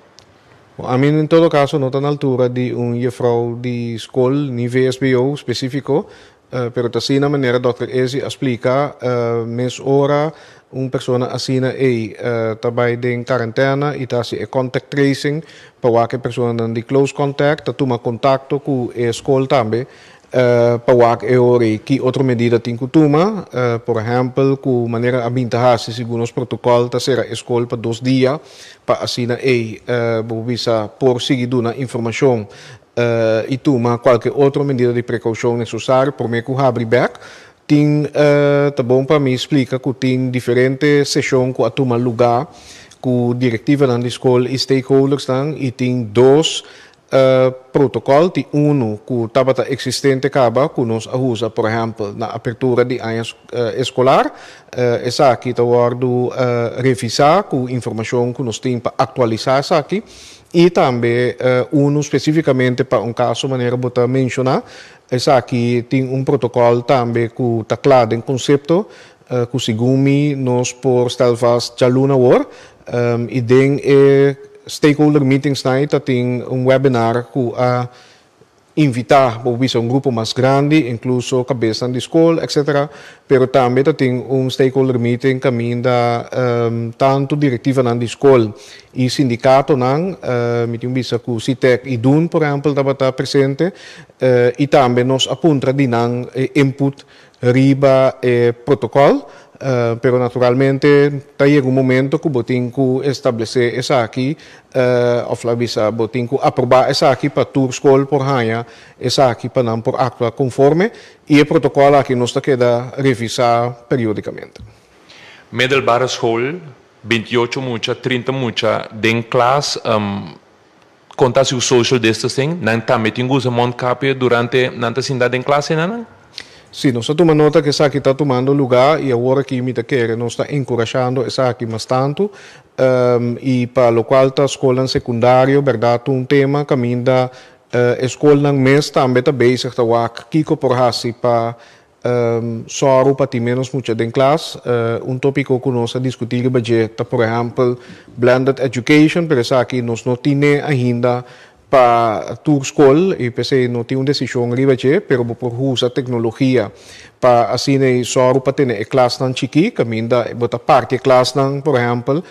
Bon, ami en todo kaso no ta na altura di un jefrou di skol ni vsbo spesífiko, Pero ta asina manera Dòkter Ezi a splika, mes ora un persona asina ei ta bai den karentena i ta hasi e contact tracing pa wak e personanan di close contact, ta tuma kontakto ku e skol tambe pa wak e ora ei ki otro medida tin ku tuma. Por ehèmpel ku manera a bin ta hasi segun nos protokòl ta sera e skol pa dos dia pa asina ei bo por bisa por sigui duna informashon i tuma kualke otro medida di prekoushon nesesario promé ku habri bèk. Tin ta bon pa mi splika ku tin diferente seshon ku a tuma lugá ku direktivanan di skol i stakeholdersnan i tin dos protokòl. Tin unu ku tabata eksistente kaba ku nos a usa por ehèmpel na apertura di aña eskolar. Esaki ta wòrdu revisá ku informashon ku nos tin pa aktualisá esaki. I tambe unu spesífikamente pa un kaso manera bo ta menshoná. Esaki tin un protokòl tambe ku ta kla den konsepto ku segun mi nos por stel vast djaluna awor. I den e stakeholder meetings nan ta tin un webinar ku a invitá bo bisa un grupo mas grandi, inkluso kabesnan di skol, etc. Pero tambe ta tin un stakeholder meeting kaminda tantu direktivanan di skol i sindikatonan, mi tin bisa ku Sitek i Dun por ehèmpel tabata presente, i tambe nos a puntra di nan input riba e protokòl, pero naturalmente ta yega un momento ku bo tin ku establesé esaki òf la bisa bo tin ku aprobá esaki pa tur skol por haña esaki pa nan por aktua konforme i e protokòl aki nos ta keda revisá periódikamente. Middelbare school, 28 mucha, 30 mucha den klas, Kon ta hasi ku social distancing? Nan tambe tin ku usa mondkapje durante nan ta sinta den klasenan? Sí, nos a tuma nota ku esaki ta tumando lugá i awor aki mi ta kere nos ta enkurashando esaki mas tantu. I pa lokual ta skolnan sekundario bèrdat un tema kaminda e skolnan mes tambe ta bezig ta wak kiko por hasi pa Sòru pa tin ménos mucha den klas. Un tópiko ku nos a diskutí riba dje ta por ehèmpel blended education, pero esaki nos no tine ainda pa tur skol i p'esei no tin un desishon riba dje, pero bo por usa teknologia pa asina ei sòru pa tene e klasnan chikí kaminda bo ta parti e klasnan, por ehèmpel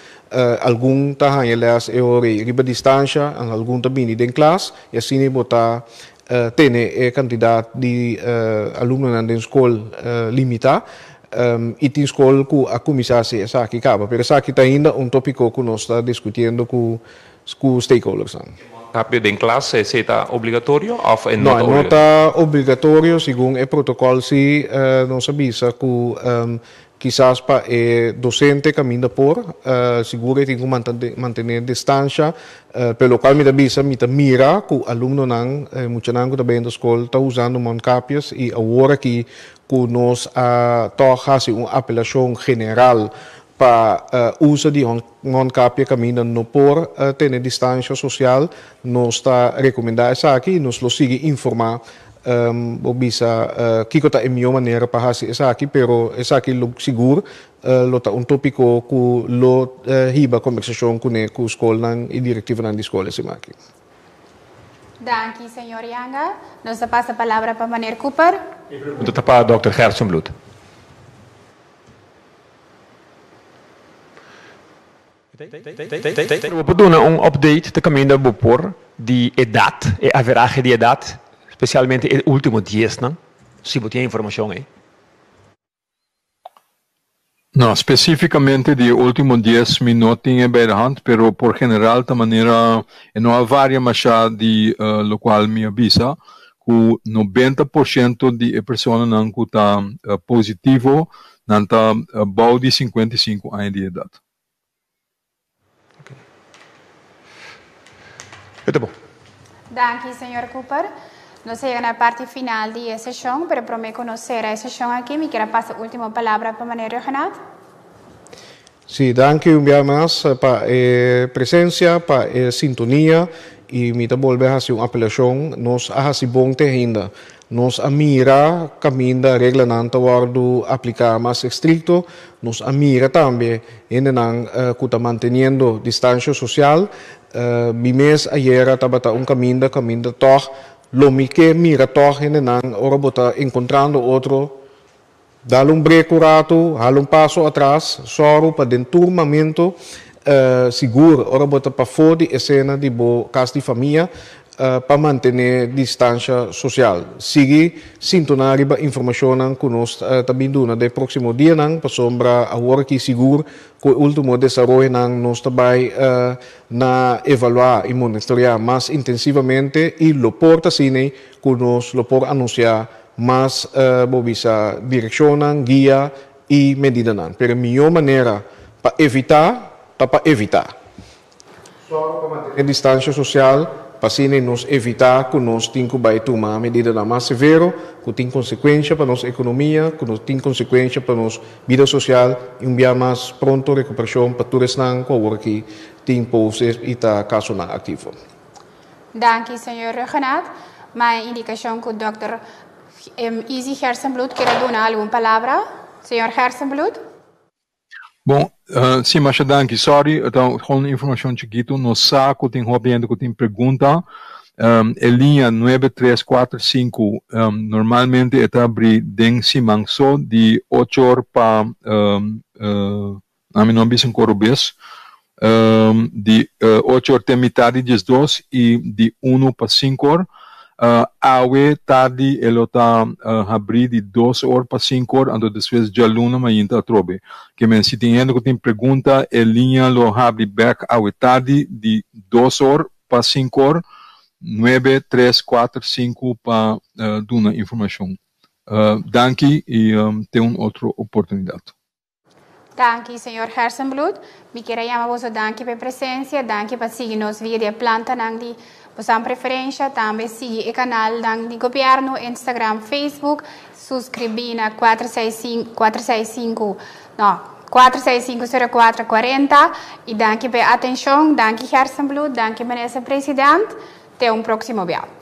algun ta haña lès e ora ei riba distansha, algun ta bini den klas i asina ei bo ta Tene e kantidat di alumnonan den skol limitá i tin skol ku a kuminsá hasi esaki kaba. Pero esaki ta ainda un tópiko ku nos ta diskutiendo ku stakeholdersnan. Kapio den klas, esei ta obligatorio òf e no ta No, e no ta obligatorio. Segun e protokòl si nos a bisa ku Kisas pa e docente caminda por, sigur e tin cu mantene distancia, pero locual mi ta bisa, mi ta mira cu alumnonan, e muchanan cu ta bayendo scol ta usando mondkapjes y awor aki cu nos a toch haci un apelacion general pa usa di mondkapje caminda no por tene distancia social, nos ta recomenda esaki y nos lo sigui informa Bo bisa kiko ta e mihó manera pa hasi esaki, pero esaki lo sigur lo ta un tópiko ku lo hiba kombersashon kuné ku skolnan i direktivonan di skol esei aki. Danki, señor Janga. Nos ta pasa palabra pa meneer Cooper. E pregunta ta pa dòkter Gerstenbluth. Pero bo por duna un update ta caminda bo por di edad, e averahe di edad, specialmente e ultimo diesnan, si bo tin e informacion ey. No, specificamente di e ultimo dies mi no tin e bij de hand, pero por general ta manera e no a varia masha di locual mi a bisa, cu 90% di e personanan cu ta positivo nan ta bou di 55 aña di edad. Danki, señor Cooper. Nos a yega na e parti final di e seshon, pero prome ku nos sera e seshon aki, mi kier a pasa ultimo palabra pa meneer Rhuggenaath. Sí, danki un bia mas pa e presencia, pa e sintonia y mi ta bolbe haci un apelacion, nos a haci bon te ainda. Nos a mira caminda reglanan ta wordo aplica mas estricto, nos a mira tambe hendenan cu ta manteniendo distancia social. Mi mes ayera tabata un caminda, caminda tog lo mi ke mira tog hendenan ora bo ta encontrando otro, Dal un brek un ratu, hala un paso atras, sòru pa den tur mamento, sigur ora bo ta pafó di esena di bo kas di famia, pa mantené distansha sosial. Sigui sintoná riba informashonnan ku nos ta bin duna den próksimo dianan, pasobra awor aki sigur ku e último desaroyonan nos ta bai na evaluá i monitoreá mas intensivamente i lo por ta asina ku nos lo por anunsiá Mas bo bisa direkshonnan, guia i medidanan. Pero e mihó manera pa evitá ta pa evitá. Sòru pa mantené distansha sosial pa asina nos evitá ku nos tin ku bai tuma medidanan mas severo ku tin konsekuensha pa nos ekonomia, ku nos tin konsekuensha pa nos bida sosial i un bia mas pronto rekuperashon pa tur esnan ku awor aki tin pose i ta kasonan aktivo. Danki señor Rhuggenaath. Ma e indikashon ku dòkter Izzy Gerstenbluth kier a duna algun palabra. Señor Gerstenbluth. Bon, si, masha danki. Sorry, ta gewoon informacion chikito. Nos sa cu tin hopi hende cu tin pregunta. E liña 9345 normalmente e ta abri den siman so di 8 or pa ami no a bisa ancora bes di 8 or te mitad di 12 y di 1 pa 5 or. Awe tardi e lo ta habrí di 2 or pa 5 or, anto despues djaluna mainta atrobe. Ke men si tin hende ku tin pregunta, e liña lo habri bèk awe tardi di 2 or pa 5 or, 9, 3, 4, 5 pa duna informashon. Danki i te un otro oportunidat. Danki, señor Gerstenbluth. Mi kier a yama boso danki pa e presencia, danki pa sigui nos via di e plantanan di bosan preferencia, tambe sigui e canalnan di gobierno, Instagram, Facebook, suscribi na 465, 465, no, 465 0440 y danki pa e atencion, danki Gerstenbluth, danki minister president, te un proximo bia.